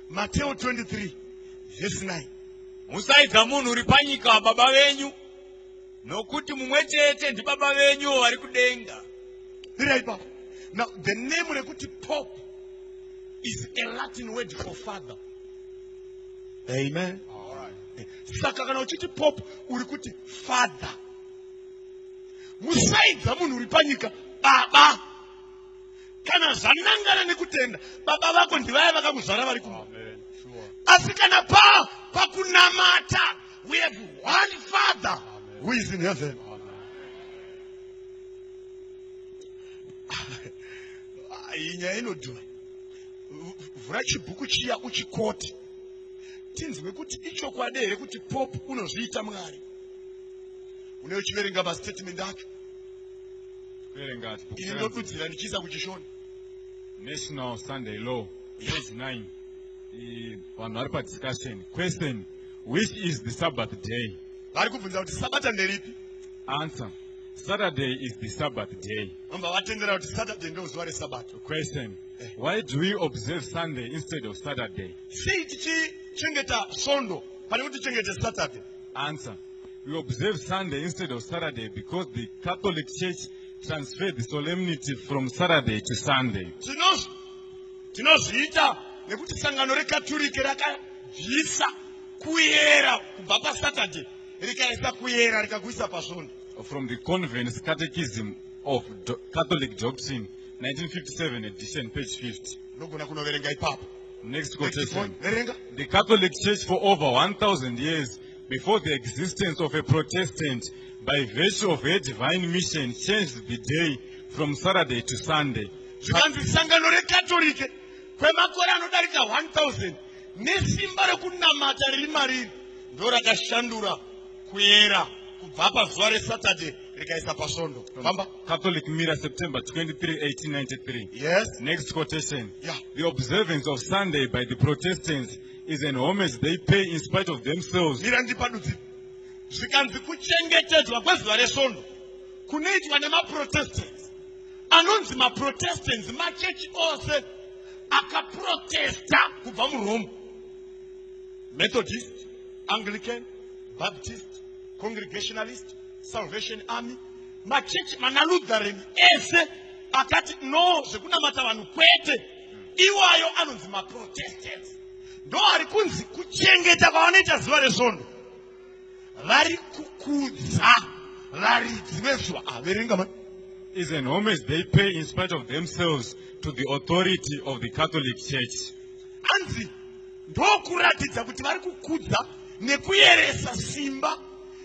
Mateo 23 vhesi 9. Musaidza munhu uri panyika baba venyu, nokuti mumwe chete ndibaba venyu vari kudenga. Ira ipapo. Now, the name rekuti Pope is a Latin word for father. Amen. Saka kana uchiti Pope, uri kuti father. Musaidza munhu uri panyika baba. Kana zvanangana nekutenda, baba vako ndivaya vakakuzvara vari kumba. Amen. Sure. Asi kana pa pakunamata, we have one Father Amen. who is in heaven. Amen. Iyi nyaya inodhura. Vhura chibhuku chiya uchikoti, tinzwe kuti ichokwadi here kuti Pope unozviita Mwari. Une uchiverenga mastatement acho. Kuverenga chibhuku Ini chakanzi ndodudzira ndichiisa kuchishona. National Sunday Law, page 9. Vanhu vari padiscussion. Question: Which is the Sabbath day? Vari kubvunza kuti sabata nderipi? Answer: Saturday is the Sabbath day. Vobva vatendera kuti Saturday ndo zuva reSabato. Question. Why do we observe Sunday instead of Saturday? Sei tichichengeta Svondo pane kuti tichengete Saturday? Answer. We observe Sunday instead of Saturday because the Catholic Church transferred the solemnity from Saturday to Sunday. Tinozviita nekuti sangano reKaturike rakabvisa kuyera kubva paSaturday, rikaisa kuyera, rikakuisa paSvondo. From the Convent's Catechism of Catholic Doctrine, 1957 edition, page 50. Unogona kunoverenga ipapo. Next quotation. Verenga. The Catholic Church for over 1,000 years before the existence of a Protestant, by virtue of her divine mission, changed the day from Saturday to Sunday. Zvikanzi sangano reKatorike kwemakore anodarika 1000, nesimba rekunamata riri mariri, ndo rakashandura kuyera kubva pazuva reSaturday rikaisa paSvondo. Famba. Catholic Mirror, September 23, 1893. Yes. Next quotation. Yeah. The observance of Sunday by the Protestants is an homage they pay in spite of themselves. Mira, ndipadudzi. Zvikanzi kuchengetedzwa kwezuva reSvondo kunoitwa nemaProtestants, anonzi maProtestants machechi ose akaprotesta kubva muRome: Methodist, Anglican, Baptist, Congregationalist, Salvation Army, machechi manaLutheran, ese akati no, zvekunamata vanhu kwete. Iwayo anonzi maProtestants. Ndo ari kunzi kuchengeta kwavanoita zuva reSvondo, vari kukudza varidzi vezuva. Averenga ma. Is an homage they pay in spite of themselves to the authority of the Catholic Church. Hanzi ndokuratidza kuti vari kukudza nekuyeresa simba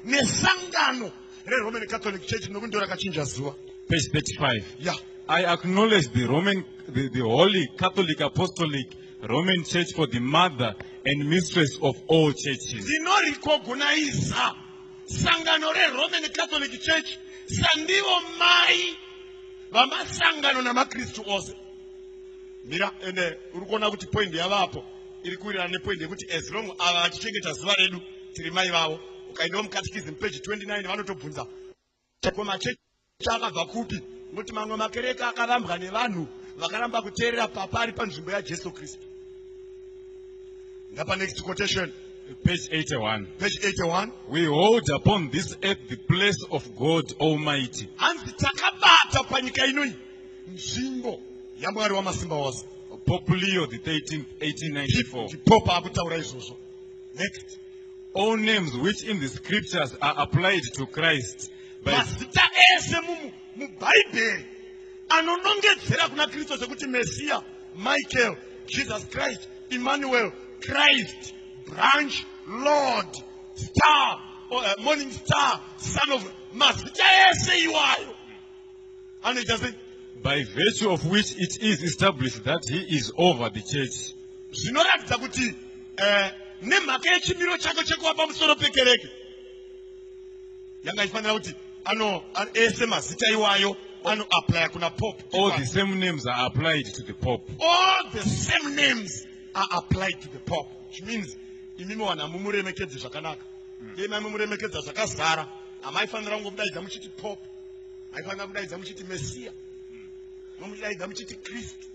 nesangano reRoman Catholic Church, nokuti ndo rakachinja zuva. Page 35. Ya. I acknowledge the Holy Catholic Apostolic Roman Church for the mother and mistress of all churches. Ndinorecogniza sangano reRoman Catholic Church sandivo mai vamasangano namakristu ose. Mira, ende uri kuona kuti point yavapo iri kuwirirana nepoint yekuti as long ava vachichengeta zuva redu, tiri mai vavo. Ukaendawo muCatechism, page 29, vanotobvunza ko machechi akabva kupi, nokuti mamwe makereke akavambwa nevanhu vakaramba kuteerera papa ari panzvimbo yaJesu Kristu. Ngapa next quotation. Page 81. Page 81. We hold upon this earth the place of God Almighty. Hanzi takabata panyika inoi nzvimbo yaMwari wamasimba ose. Pope Leo the 13th, 1894. Ndipope akutaura izvozvo. Next. All names which in the scriptures are applied to Christ by Mazita ese muBhaibheri anonongedzera kuna Kristu, sekuti Mesiya, Michael, Jesus Christ, Emmanuel, Christ, Branch, Lord, Star, Morning Star, Son of, mazita ese iwayo anoita sei? By virtue of which it is established that he is over the church. Zvinoratidza kuti nemhaka yechimiro chake chekuva pamusoro pekereke, yanga ichifanira kuti ano ese mazita iwayo anoapplya kuna Pope. All the same names are applied to the Pope. All the same names are applied to the Pope, which means imimi vanhu hamumuremekedzi zvakanaka. Dei maimumuremekedza zvakazara, hamaifanira kungomudaidza muchiti Pope, maifanira kudaidza muchiti Mesiya, momuchidaidza muchiti Kristu,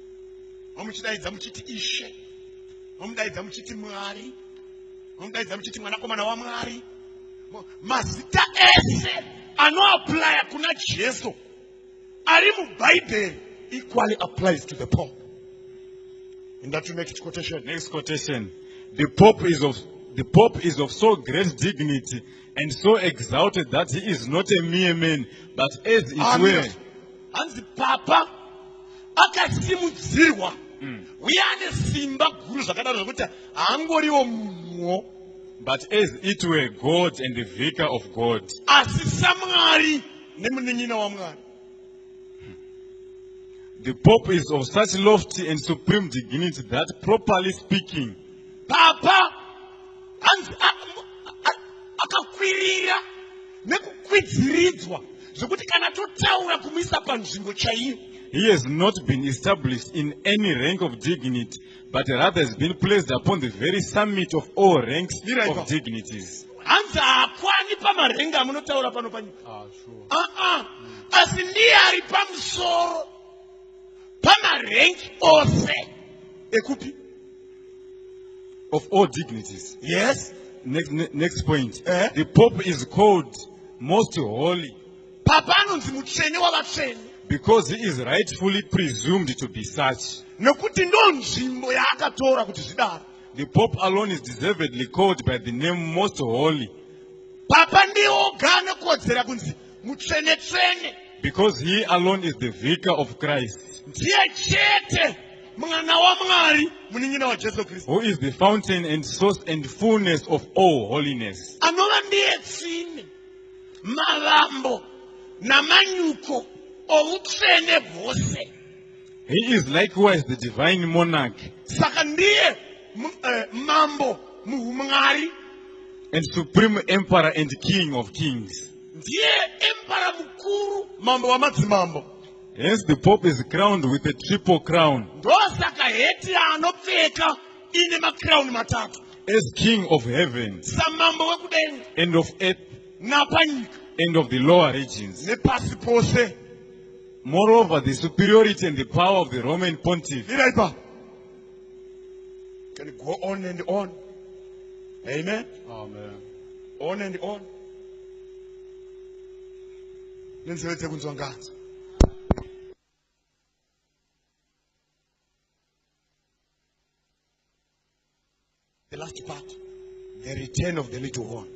momuchidaidza muchiti Ishe, momudaidza muchiti Mwari, momudaidza muchiti Mwanakomana waMwari. Mazita ese anoapplya kuna Jesu ari muBhaibheri equally applies to the Pope. In that next quotation. Next quotation. The Pope is of so great dignity and so exalted that he is not a mere man, but as it Amen. were, Hanzi papa akasimudzirwa uye ane simba guru zvakadaro zvokuti haangoriwo munhuwo, but as it were God and the vicar of God. Asi saMwari nemunin'ina waMwari. The Pope is of such lofty and supreme dignity that, properly speaking, Papa hanzi akakwirira nekukwidziridzwa zvokuti kana totaura kumuisa panzvimbo chaiyo, he has not been established in any rank of dignity, but rather has been placed upon the very summit of all ranks Mira of ipapo. Dignities. Hanzi haakwani. pamarengi amunotaura pano panyika. Aa, asi ndiye ari pamusoro pamarengi ose ekupi? Of all dignities. Yes. Next point. The Pope is called most holy. Papa anonzi mutsvene wavatsvene. Because he is rightfully presumed to be such. Nekuti ndo nzvimbo yaakatora kuti zvidaro. The Pope alone is deservedly called by the name most holy. Papa ndiye oga anokodzera kunzi mutsvene-tsvene. Because he alone is the vicar of Christ. Ndiye chete mwana waMwari, munin'ina waJesu Kristu. Who is the fountain and source and fullness of all holiness. Anova ndiye tsime, mavambo namanyuko outsvene hwose. He is likewise the divine monarch. Saka ndiye mambo muumwari. And supreme emperor and king of kings. Ndiye emperor mukuru, mambo wamadzimambo. Hence the Pope is crowned with a triple crown. Ndosaka heti yaanopfeka ine macrown matatu. As king of heaven. Samambo wekudenga. And of earth. Napanyika. And of the lower regions. Nepasi pose. Moreover, the superiority and the power of the Roman pontiff. Can go on and on. Amen. Amen. On and on. Nenzeve dzekunzwa nganzo. The last part, the return of the little horn.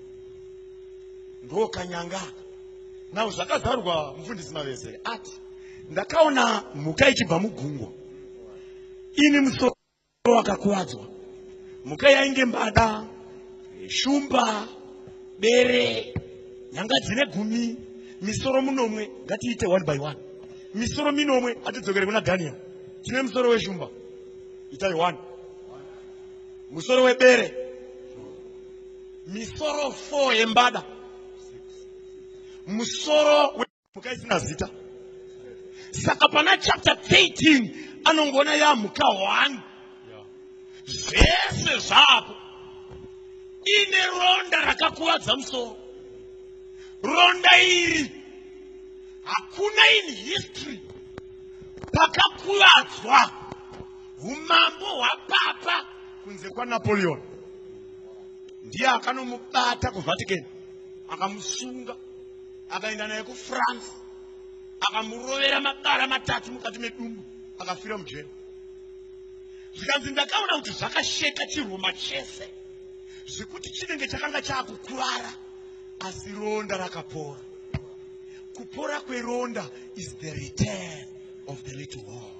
Ndo kanyanga. Now zvakazarwa mufundisi Mavesere ati ndakaona mhuka ichibva mugungwa ine musoro wakakuvadzwa. Mhuka yainge mbada, shumba, bere, nyanga dzine 10, misoro minomwe. Ngatiite one by one. Misoro minomwe, atidzokere kuna Daniel. Tine musoro weshumba, itai one. Musoro webere, misoro 4 yembada, musoro wemhuka isina zita. Saka pana chapter 13 anongoona yamhuka 1. Zvese zvapo ine ronda rakakuvadza musoro. Ronda iri hakuna in history pakakuvadzwa umambo hwapapa kunze kwaNapoleon. Ndiye akanomubata kuVatican, akamusunga, akaenda naye kuFrance, akamurovera mabara matatu mukati medumbu, akafira mujeri. Zvikanzi ndakaona kuti zvakasheka chiRoma chese, zvekuti chinenge chakanga chaakukuvara, asi ronda rakapora. Kupora kweronda is the return of the little horn.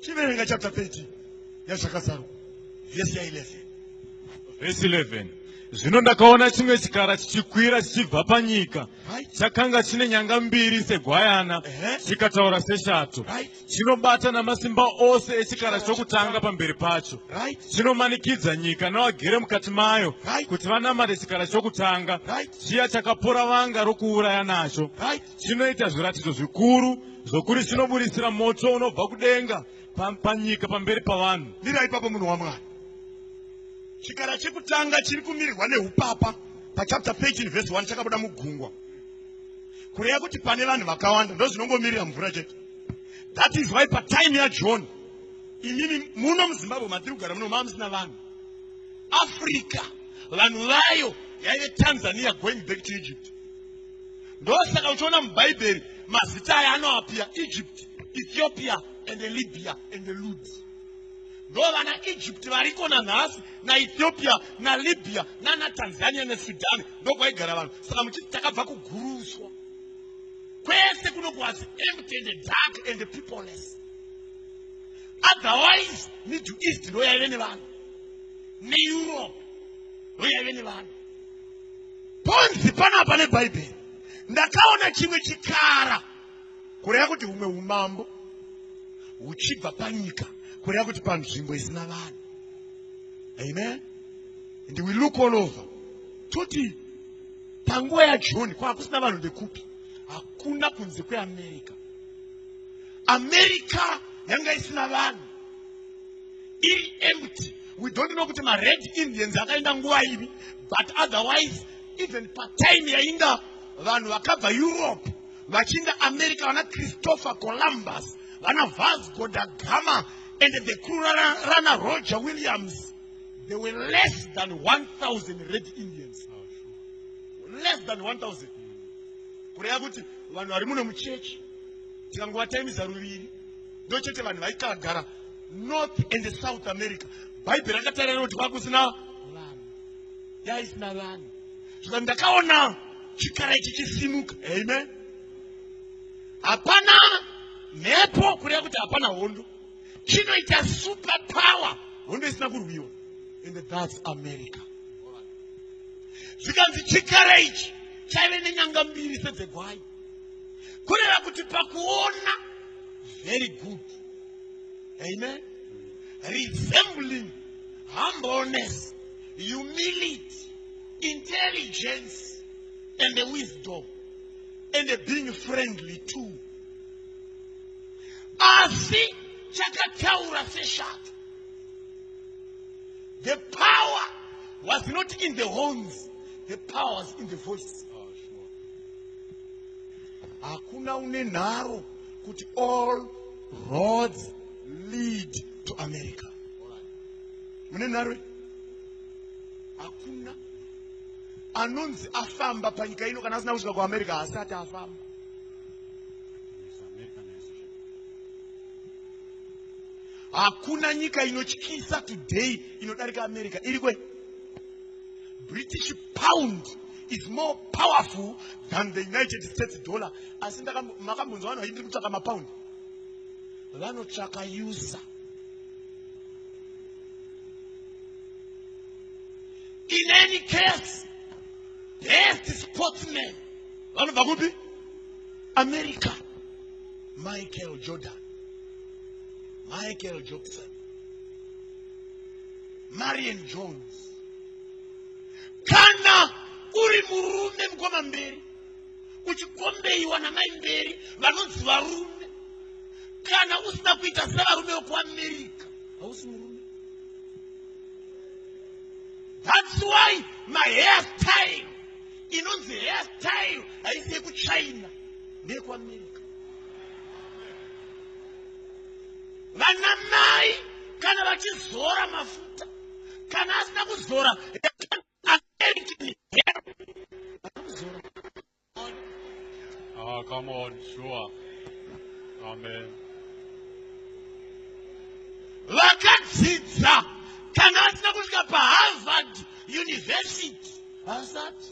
Chiverenga chapter 13 yazvakazarwa, vhesi ya11. Vhesi 11. Zvino ndakaona chimwe chikara chichikwira chichibva panyika. Chakanga chine nyanga mbiri segwayana, chikataura seshato. Chinobata namasimba ose echikara chokutanga pamberi pacho. Chinomanikidza nyika navagere mukati mayo kuti vanamate chikara chokutanga, chiya chakapora vanga rokuuraya nacho. Chinoita zviratidzo zvikuru zvokuti chinoburisira moto unobva kudenga panyika pamberi pavanhu. Mira ipapo munhu waMwari. Chikara chekutanga chiri kumirirwa neupapa pachapter 13 verse 1 chakabuda mugungwa. Kureva kuti pane vanhu vakawanda, ndozvinongomirira mvura chete. That is why patime yaJohn, imimi muno muZimbabwe matiri kugara muno mamusina vanhu. Africa vanhu vayo yaive Tanzania going back to Egypt. Ndosaka uchiona muBhaibheri mazita aya anoapia Egypt, Ethiopia and Libya and Lud. Ndo vana Egypt variko nanhasi, naEthiopia, naLibya, nana Tanzania neSudan, ndokwaigara vanhu. Saka muchiti takabva kuguruswa kwese kuno was empty and dark and peopleless. Otherwise Middle East ndo yaive nevanhu, neEurope ndo yaive nevanhu. Ponzi panapa neBhaibheri ndakaona chimwe chikara, kureva kuti humwe umambo huchibva panyika, kureva kuti panzvimbo isina vanhu. Amen. And we look all over, toti panguva yaJohn kwakusina vanhu ndekupi? Hakuna kunze kweAmerica. America yanga isina vanhu, iri empty. We don't know kuti mared Indians akaenda nguva ipi, but otherwise even patime yainda vanhu vakabva Europe vachiinda America, vana Christopher Columbus, vana Vasco da Gama and the crew rana Roger Williams, there were less than 1000 red Indians. Oh, sure. Less than 1000. Kureva kuti vanhu vari muno muchechi tikangova taimisa ruviri ndochete vanhu vaikagara North and South America. Bhaibheri rakatarira kuti kwakusina vanhu, yaisina vanhu. Zvika ndakaona chikara ichi chisimuka. Amen. Hapana mhepo, kureva kuti hapana hondo. Chinoita super power hondo isina kurwiwa, and that's America. Zvikanzi chikara ichi chaive nenyanga mbiri sedzegwai, kureva kuti pakuona very good. Amen. Resembling humbleness, humility, intelligence and the wisdom and the being friendly too. Asi chakataura seshato. The power was not in the horns, the power was in the voice. Oh, sure. Hakuna une nharo kuti all roads lead to America. Mune nharo? Hakuna anonzi afamba panyika ino kana asina kusvika kuAmerica haasati afamba. It's Americanization. Hakuna nyika inotyisa today inodarika America. Iri kwe? British pound is more powerful than the United States dollar. Asi makambonzwa vanhu vachindiri kutsvaka mapaundi? Vanotsvaka user. In any case, best sportsman vanobva kupi? America. Michael Jordan, Michael Jackson, Marion Jones. Kana uri murume mukoma mberi uchikombeiwa namai mberi vanonzi varume, kana usina kuita sevarume vekuAmerica hausi murume. That's why my hairstyle inonzi hairstyle haisi yekuChina, ndeyekuAmerica. Vana mai kana vachizora mafuta, kana asina kuzora American hair, kuzora. Ah, come on, sure. Amen. Vakadzidza kana vasina kusvika paHarvard University hasati.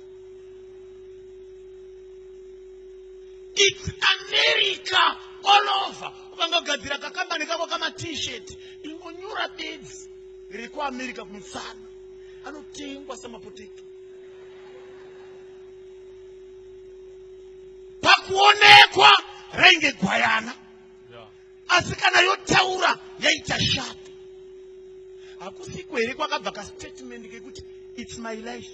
It's America all over. Ukangogadzira kakambani kako kama-t-shirt, ingonyora bedzi rekuAmerica kumusana, anotengwa semapotato. Pakuonekwa rainge gwayana, asi kana yotaura yaita shato. Hakusiko here kwakabva kastatement kekuti it's my life?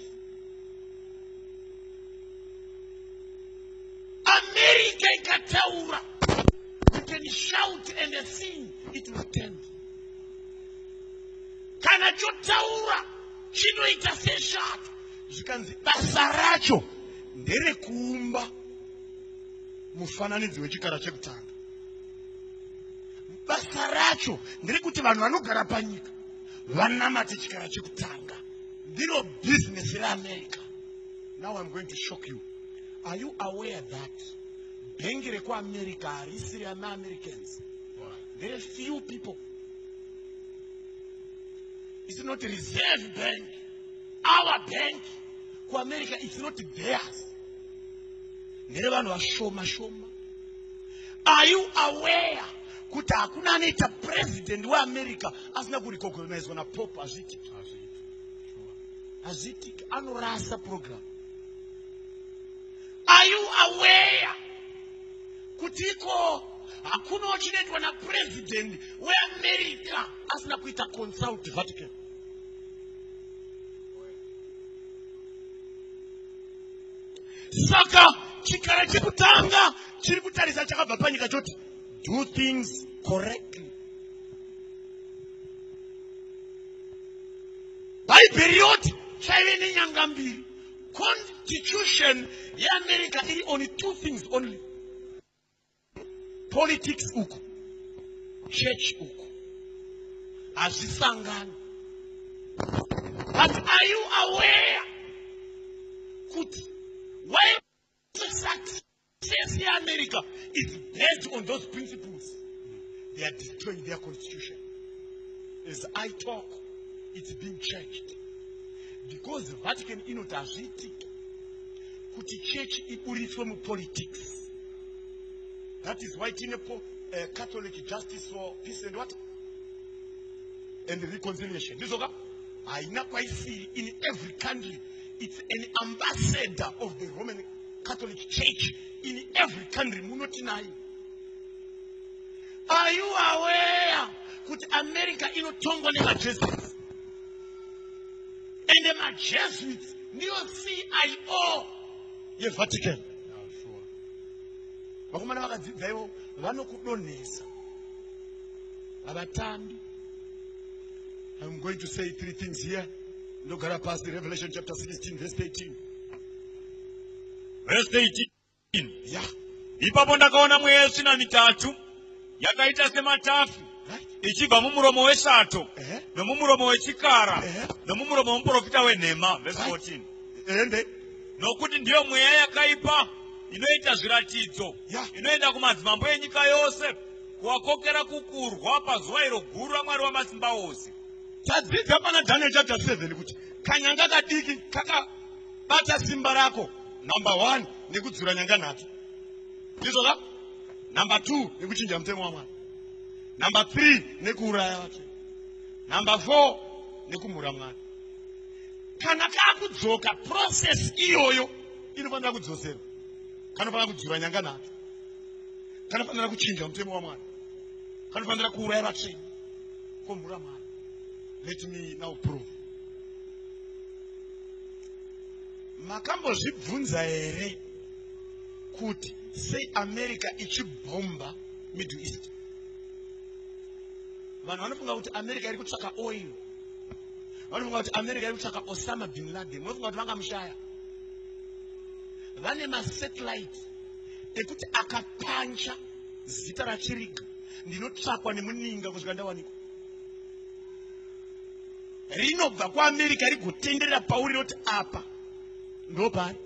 America ikataura, you can shout and sing, it will stand. Kana chotaura chinoita seshato. Zvikanzi basa racho nderekuumba mufananidzo wechikara chekutanga. Basa racho nderekuti vanhu vanogara panyika vanamate chikara chekutanga. Ndiro business reAmerica. Now I'm going to shock you. Are you aware that bhengi rekuAmerica harisi reamaAmericans? There are few people. It's not Reserve Bank. Our bank kuAmerica, it's not theirs. Nderevanhu vashoma shoma. Are you aware kuti hakuna anoita president weAmerica asina kurecognizwa naPope? Hazviitiki. Hazviiti. Sure. Hazviitiki. Anorasa program. Are you aware kuti iko hakunawo chinoitwa napresident weAmerica asina kuita consult Vatican? Saka chikara chekutanga chiri kutarisa chakabva panyika choti do things correctly. Bhaibheri roti chaive nenyanga mbiri. Constitution yeAmerica iri on two things only. Politics uku, church uku. Hazvisangani. But are you aware kuti why success yeAmerica is based on those principles? They are destroying their constitution. As I talk, it's being changed. Because Vatican inoti hazviitiki kuti church iburitswe mupolitics. That is why tine Catholic Justice for Peace and what? And reconciliation. Ndizvo ka? Haina kwaisiri in every country. It's an ambassador of the Roman Catholic Church in every country. Munotinayo. Are you aware kuti America inotongwa nemaJesuits? Ende maJesuits ndiyo CIO yeVatican. Vakomana vakadzidza ivo vanokudonhesa. Havatambi. I'm going to say three things here. Ndogara pasi Revelation chapter 16 verse 13. Verse 13. Yeah. Ipapo ndakaona mweya yetsvina mitatu yakaita sematafi Right? ichibva mumuromo weshato nomumuromo wechikara nomumuromo womuprofita wenhema. Verse Right. 14. Ende. Nokuti ndiyo mweya yakaipa inoita zviratidzo inoenda kumadzimambo enyika yose kuwakokera kukurwa pazuva iro guru raMwari wamasimba ose. Tadzidza pana Daniel chapter 7 kuti kanyanga kadiki kakabata simba rako number 1 nekudzura nyanga nhatu. Ndizvo ka? Number 2 nekuchinja mutemo waMwari. Number 3 nekuuraya vatsvene. Number 4 nekumhura Mwari. Kana kakudzoka process iyoyo inofanira kudzoserwa. Kanofanira kudzura nyanga nhatu. Kanofanira kuchinja mutemo waMwari. Kanofanira kuuraya vatsvene. Komhura Mwari. Let me now prove. Makambozvibvunza here kuti sei America ichibhomba Middle East? Vanhu vanofunga kuti America iri kutsvaka oil. Vanofunga kuti America iri kutsvaka Osama bin Laden. Vanofunga kuti vangamushaya. Vane masatellite ekuti akapancha zita raChiriga ndinotsvakwa nemuninga kusvika ndawanikwa. Rinobva kuAmerica rigotenderera pauri roti apa ndopari.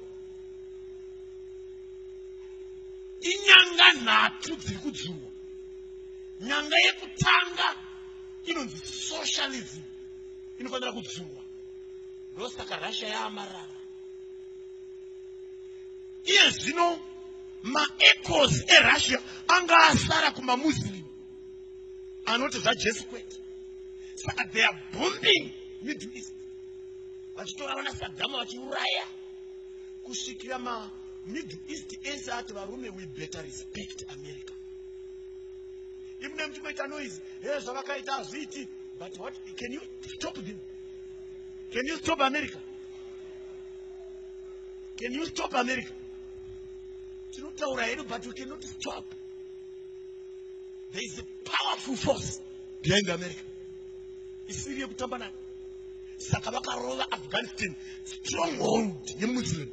Inyanga nhatu dziri kudzurwa. Nyanga yekutanga inonzi socialism inofanira kudzurwa. Ndosaka Russia yaamarara. Iye zvino maecos eRussia anga asara kumaMuslim anoti zvaJesu kwete. Saka they are bombing Middle East. Vachitora vana Saddam vachiuraya kusvikira ma Middle East ese ati varume we better respect America. Imune muchingoita noise, hey zvavakaita hazviiti, but what can you stop them? Can you stop America? Can you stop America? Tinotaura hedu, but we cannot stop. There is a powerful force behind America. Isiri yekutamba nayo. Saka vakarova Afghanistan, stronghold yeMuslim.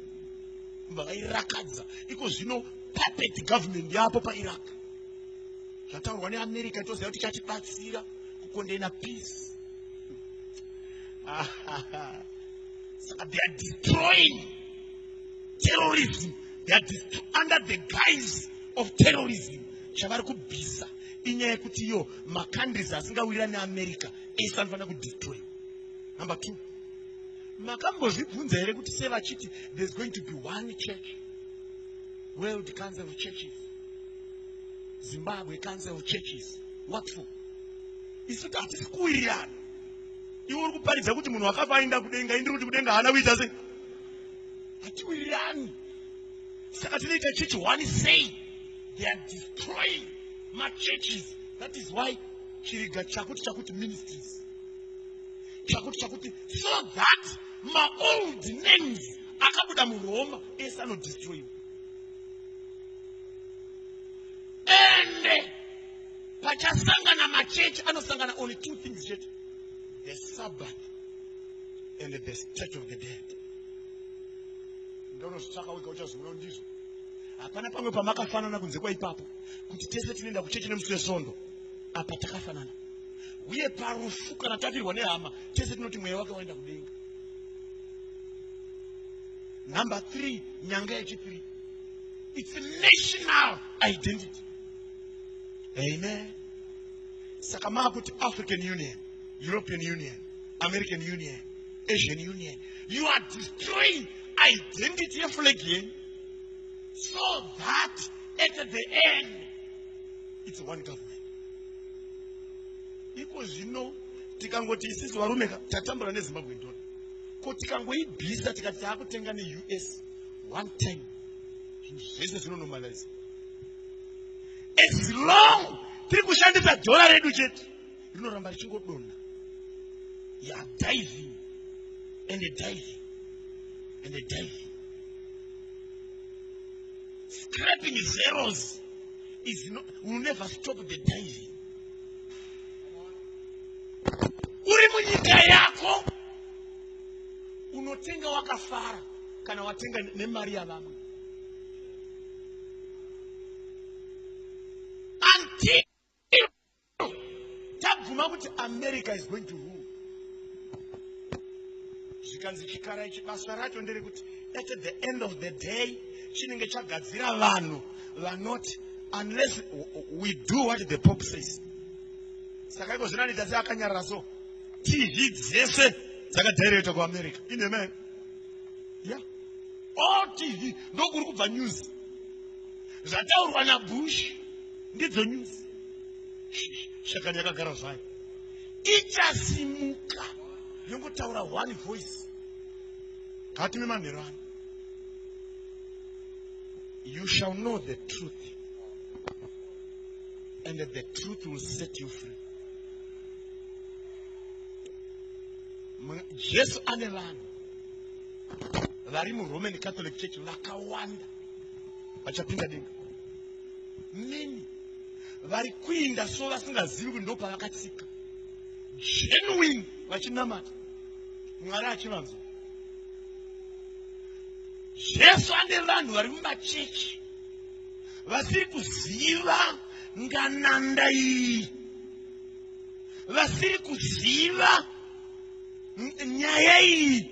Vakairakadza. Iko zvino puppet government yapo paIraq. Zvataurwa neAmerica toziva kuti chatibatsira kukondena peace. Saka they are destroying terrorism. They are under the guise of terrorism. Chavari kubvisa inyaya yekuti iyo macountries asingawirirani neAmerica ese anofanira kudestroy. Number 2, makambozvibvunza here kuti sei vachiti there's going to be one church, World Council of Churches, Zimbabwe Council of Churches? What for? Isu hatisi kuwirirana. Iwe uri kuparidza kuti munhu wakafa aenda kudenga, indiri kuti kudenga haana kuita sei? Hatiwirirani. Saka tinoita church one sei? They are destroying machurches. That is why Chiriga chakuti chakuti ministries. Chakuti chakuti, so that my old names akabuda muRoma ese anodestroyiwa. Ende pachasangana machechi anosangana only two things chete, the Sabbath and the state of the dead. Ndonozvitsvaka wega uchazoona ndizvo. Hapana pamwe pamakafanana kunze kwaipapo kuti tese tinoenda kuchechi nemusi wesvondo. Apa takafanana. Uye parufu kana tafirwa nehama tese tinoti mweya wake waenda kudenga. Number 3, nyanga yechi3. It's national identity. Amen. Saka maakuti African Union, European Union, American Union, Asian Union. You are destroying identity yeflag yenyu so that at the end it's one government. Iko zvino tikangoti isisi varume ka tatambura neZimbabwe dollar. Ko tikangoibvisa tikati taakutenga neUS one time zvinhu zvese zvinonormalize. As long tiri kushandisa dhora redu chete rinoramba richingodonha. You are diving and diving and diving. Scraping zeros is not, will never stop the diving. Uri munyika yako unotenga wakafara kana watenga nemari yavamwe. Until tabvuma kuti America is going to rule. Zvikanzi chikara ichi basa racho nderekuti at the end of the day chinenge chagadzira vanhu vanoti unless we do what the Pope says. Saka iko zvino anoita seakanyarara so TV dzese dzakadirectwa kuAmerica. Inhema here? Yeah. All TV ndokuri kubva news. Zvataurwa naBush ndidzo news. Shakani yakagara zvayo. Ichasimuka yongotaura one voice. Ngatime manheru ano. You shall know the truth, and the truth will set you free. Jesu ane vanhu vari muRoman Catholic Church vakawanda vachapinda denga. Many vari kuinda so vasingazivi kuti ndopavakatsika. Genuine vachinamata Mwari achivanzwa. Jesu ane vanhu vari mumachechi vasiri kuziva ngananda iyi, vasiri kuziva nyaya iyi,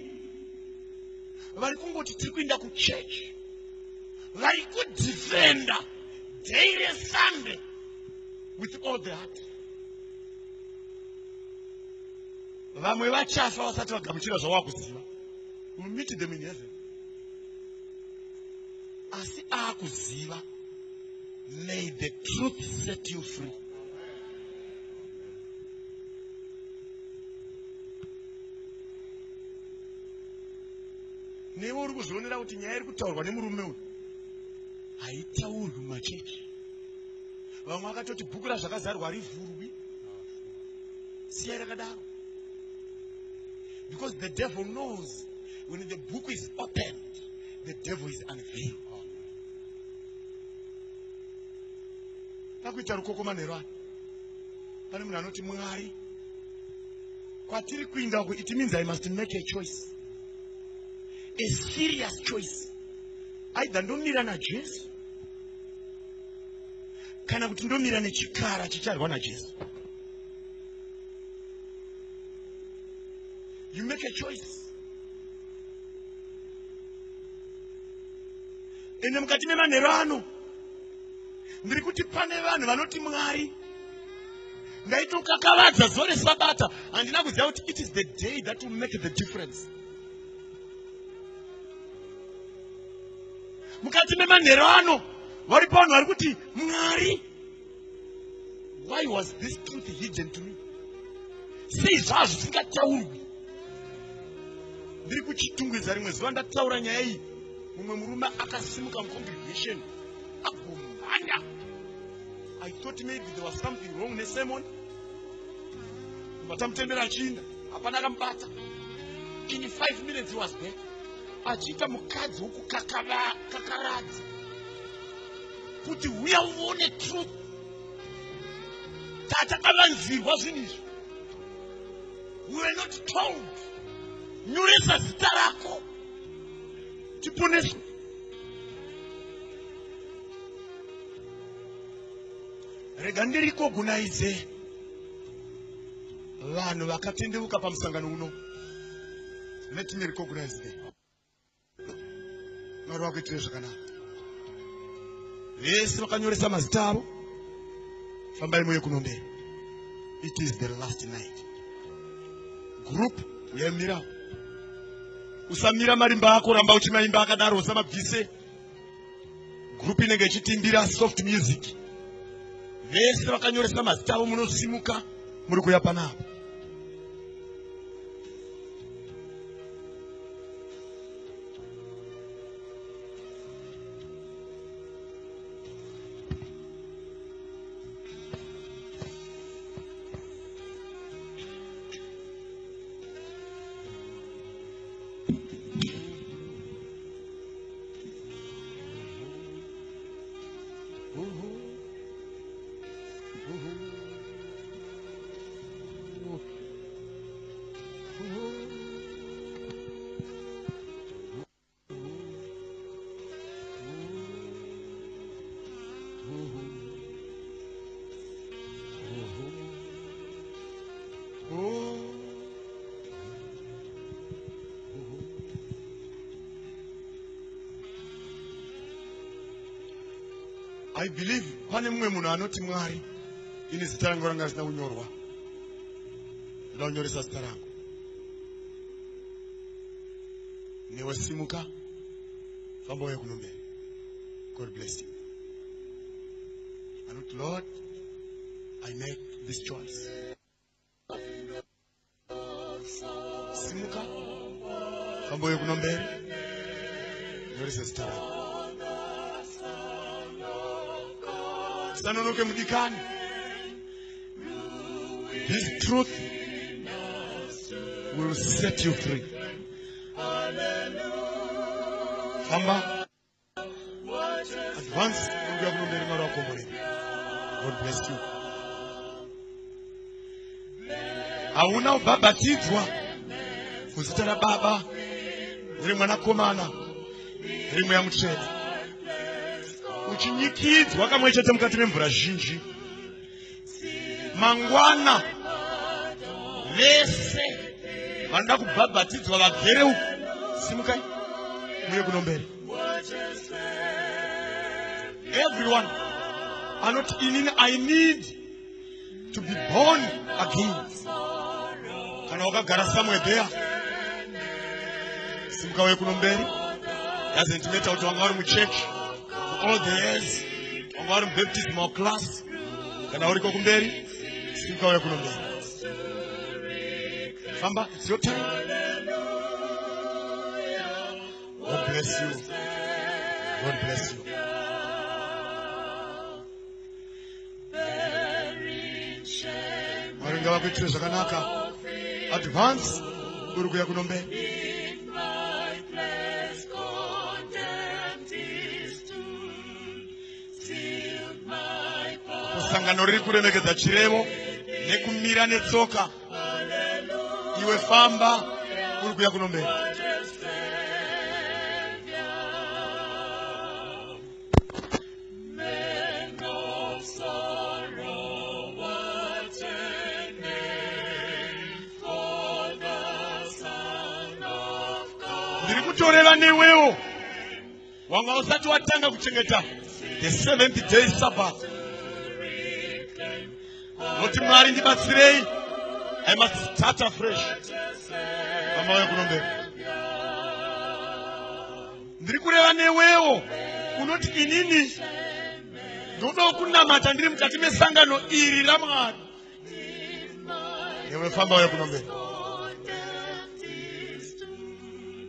vari kungoti tiri kuenda kuchechi, vari kudefenda day reSunday with all the heart. Vamwe vachafa vasati vagamuchira zvawakuziva. We'll meet them in heaven. Asi akuziva, may the truth set you free. Newe uri kuzvionera kuti nyaya iri kutaurwa nemurume uyu haitaurwi mumachechi. Vamwe vakatoti bhuku razvakazarwa harivhurwi, siyai rakadaro. Because the devil knows when the book is opened, the devil is unveiled. Pakuita rukoko manheru ano, pane munhu anoti Mwari kwatiri kuinda uku, it means I must make a choice, a serious choice. Either ndomira naJesu kana kuti ndomira nechikara chicharwa naJesu. You make a choice. Ende mukati memanheru ano ndiri kuti pane vanhu vanoti Mwari ndaitokakavadza zuva resabata, handina kuziva kuti it is the day that will make the difference. Mukati memanheru ano varipo vanhu vari kuti Mwari, why was this truth hidden to me? Sei zvaa zvisingataurwi? Ndiri kuchitungwiza rimwe zuva ndataura nyaya iyi, mumwe murume akasimuka mucongregation agomhanya. I thought maybe there was something wrong nesermon. Vatamutendera achiinda, hapana akamubata. In 5 minutes he was back, achiita mukadzi wokukakaradza kuti uya uone truth. Tatakavanzirwa zvinhu izvi. We were not told. Nyoresa zita rako tiponeswe. Rega ndirikogunaize vanhu vakatendeuka pamusangano uno. Let me recognize them. Mwari vakuitire zvakanaka. Vese vakanyoresa mazita avo, fambai muye kunomberi. It is the last night. Group uyai mirawo. Usamira marimba ako, ramba uchimaimba akadaro, usamabvise. Group inenge ichitimbira soft music. Vese vakanyoresa mazita avo munosimuka muri kuya panapa. I believe pane mumwe munhu anoti Mwari ini zita rangu ranga risina kunyorwa, ndoda kunyoresa zita rangu. Newe simuka, famba uye kunomberi. God bless you. Anoti Lord, I make this choice. Simuka, famba uye kunomberi, nyoresa zita rako. Usanonoke mudikani. This truth will set you free. Famba, advance, unokuya kunomberi. Mwari wakomborera. God bless you. Hauna kubhabhatidzwa muzita raBaba neremwanakomana neremweya mutsvene, uchinyikidzwa kamwe chete mukati memvura zhinji. Mangwana vese vanoda kubhabhatidzwa vagere uku, simukai muye kunomberi. Everyone anoti inini I need to be born again, kana wakagara somewhere there, simuka uye kunomberi. Doesn't matter kuti wanga uri muchurch for all the years, wanga uri mubaptismal class, kana uriko kumberi, simuka uye kunomberi. Famba, it's your time. God bless you. God bless you. Mwari ngavakuitire zvakanaka. Advance, uri kuya kunomberi. My place condemned he stood, sealed my Sangano riri kuremekedza chirevo nekumira netsoka. Iwe famba, uri kuya kunomberi. What a Savior. Man of sorrow, what a name for the Son of God. Ndiri kutoreva newewo wanga usati watanga kuchengeta the seventh day Sabbath, noti Mwari ndibatsirei, I must start afresh. Famba uye kunomberi. Ndiri kureva newewo unoti inini ndodawo kunamata ndiri mukati mesangano iri raMwari. Newe famba uye kunomberi. Condemned he stood,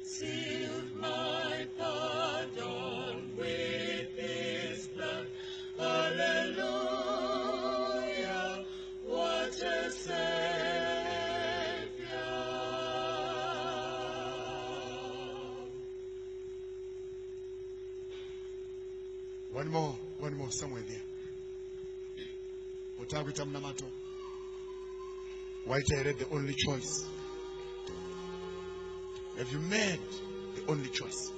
sealed my pardon with his blood. Hallelujah, what a Savior. One more, one more somewhere there. Utaka kuita munamato, waita here the only choice? Have you made the only choice?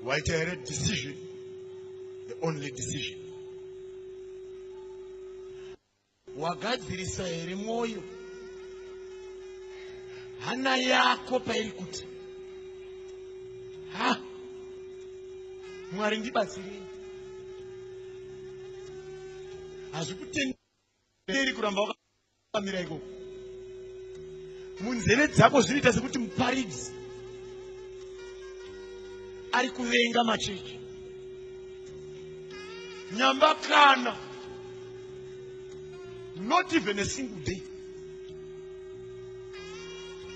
Waita here decision, the only decision? Wagadzirisa here mwoyo? Hana yako pairi kuti ha Mwari ndibatsirei. Hazvikutenderi kuramba wakamira ikoko. Munzeve dzako zvinoita sekuti muparidzi ari kuvenga machechi. Nyamba kana not even a single day.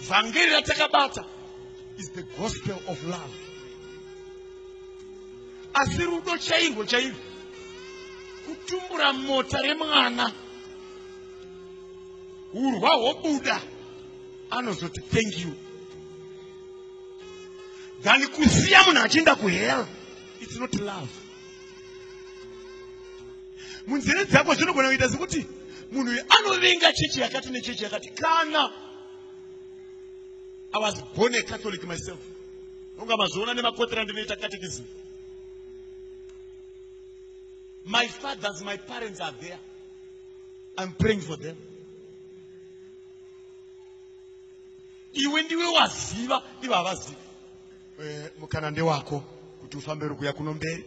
Vhangeri ratakabata is the gospel of love. Asi rudo chairwo chairwo kutumbura mota remwana urwa hwobuda anozoti thank you than kusiya munhu achienda kuhell. It's not love. Munzeve dzako zvinogona kuita sekuti munhu uyu anovenga chechi yakati nechechi yakati. Kana I was born a Catholic myself. Unga mazviona nemakotera andinoita catechism. My fathers, my parents are there. I'm praying for them. Iwe ndiwe waziva, ivo havazivi. Mukana ndewako kuti ufambe uri kuya kuno mberi.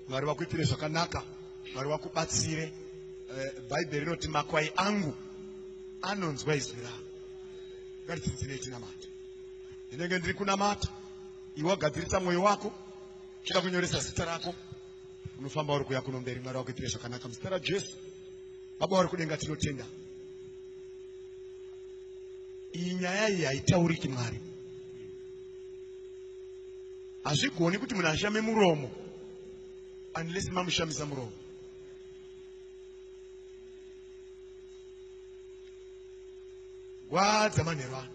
Mwari vakuitire zvakanaka, Mwari vakubatsire. Bhaibheri rinoti makwai angu anonzwa izwi rangu. Ngatitsidzirei tinamate. Ndinenge ndiri kunamata, iwe wagadzirisa mwoyo wako, uchida kunyoresa zita rako, unofamba uri kuya kuno mberi. Mwari vakuitire zvakanaka muzita raJesu. Baba vari kudenga, tinotenda. Iyi nyaya iyi haitauriki Mwari. Hazvigoni kuti munhu ashame muromo unless mamushamisa muromo. Gwadza manheru ano.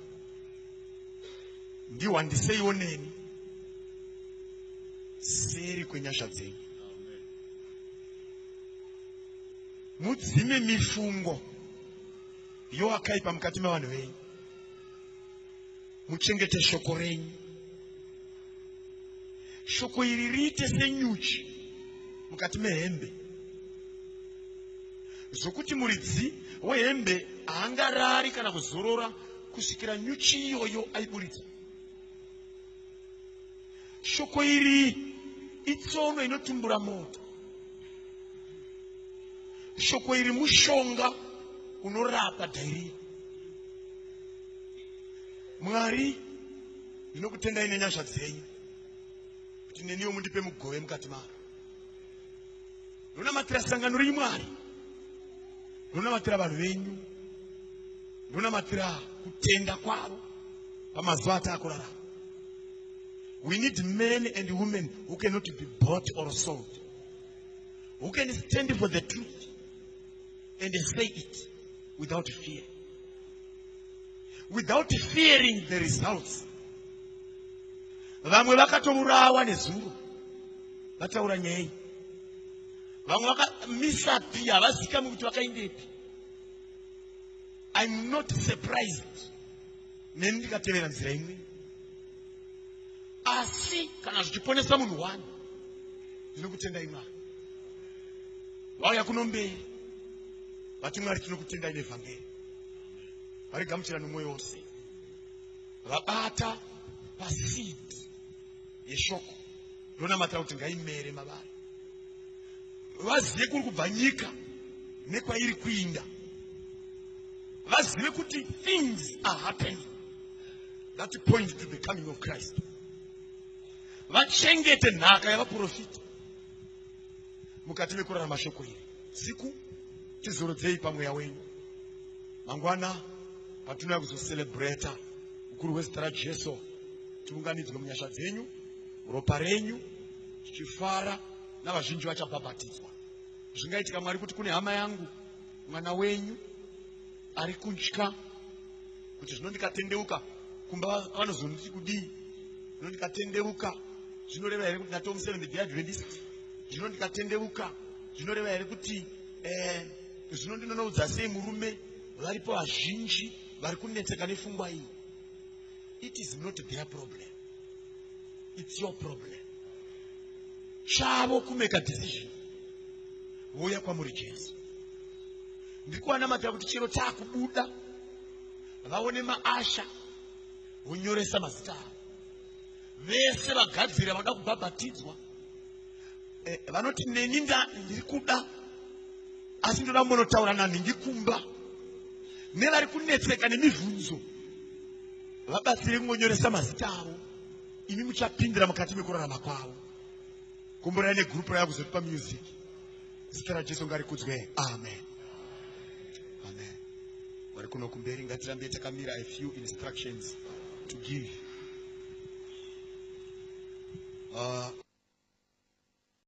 Ndiwandiseiwo neni seri kwenyasha dzenyu. Mudzime mifungo yowakaipa mukati mevanhu venyu. Muchengete shoko renyu. Shoko iri riite senyuchi mukati mehembe, zvokuti muridzi wehembe haangarari kana kuzorora kusvikira nyuchi iyoyo aiburitsa. Shoko iri itsono inotumbura moto. Shoko iri mushonga unorapa dhairiya. Mwari, ndinokutendai nenyasha dzenyu kuti neniwo mundipe mugove mukati maro. Ndinonamatira sangano renyu Mwari, ndinonamatira vanhu venyu, ndinonamatira kutenda kwavo pamazuva ataakurarama. We need men and women who cannot be bought or sold, who can stand for the truth and say it without fear, without fearing the results. Vamwe vakatourawa nezuro vataura nyaya iyi, vamwe vakamisapi, havazikamwi kuti vakaendepi. I'm not surprised neni ndikatevera nzira imwe, asi kana zvichiponesa munhu wani, ndinokutendai Mwari. Vauya kuno mberi vati Mwari tinokutendai nevhangeri, varigamuchira nomwoyo wose, vabata paseed yeshoko. Ndonamatira kuti ngaimere mavari, vazive kuri kubva nyika nekwairi kuinda, vazive kuti things are happening that point to the coming of Christ. Vachengete nhaka yavaprofita mukati mekurarama shoko iri. Siku tizorodzei pamweya wenyu. Mangwana patinouya kuzocelebrata ukuru hwezita raJesu, tiunganidzwe munyasha dzenyu, ropa renyu, tichifara navazhinji vachabhabhatidzwa. Zvingaitika Mwari kuti kune hama yangu, mwana wenyu, ari kutya kuti zvino ndikatendeuka kumba vanozonditi kudii? Zvino ndikatendeuka zvinoreva here kuti ndatova muSeventh Day Adventist? Zvino ndikatendeuka zvinoreva here kuti zvino ndinonoudza sei murume? Varipo vazhinji vari kunetseka nepfungwa iyi. It is not their problem, it's your problem. Chavo kumake decision, vouya kwamuri Jesu. Ndiri kuvanamatira kuti chero taakubuda vaone maushers vonyoresa mazita avo vese vagadzira vanoda kubhabhatidzwa. Vanoti neni ndiri kuda, asi ndoda kumbonotaura nanhingi kumba, nevari kunetseka nemibvunzo, vabatsire kungonyoresa mazita avo. Imi muchapindira mukati mekurarama kwavo. Kumburai negurupu raya kuzotipa music. Zita raJesu ngarikudzwe. Amen, amen. Vari kuno kumberi, ngatirambe takamira. A few instructions to give.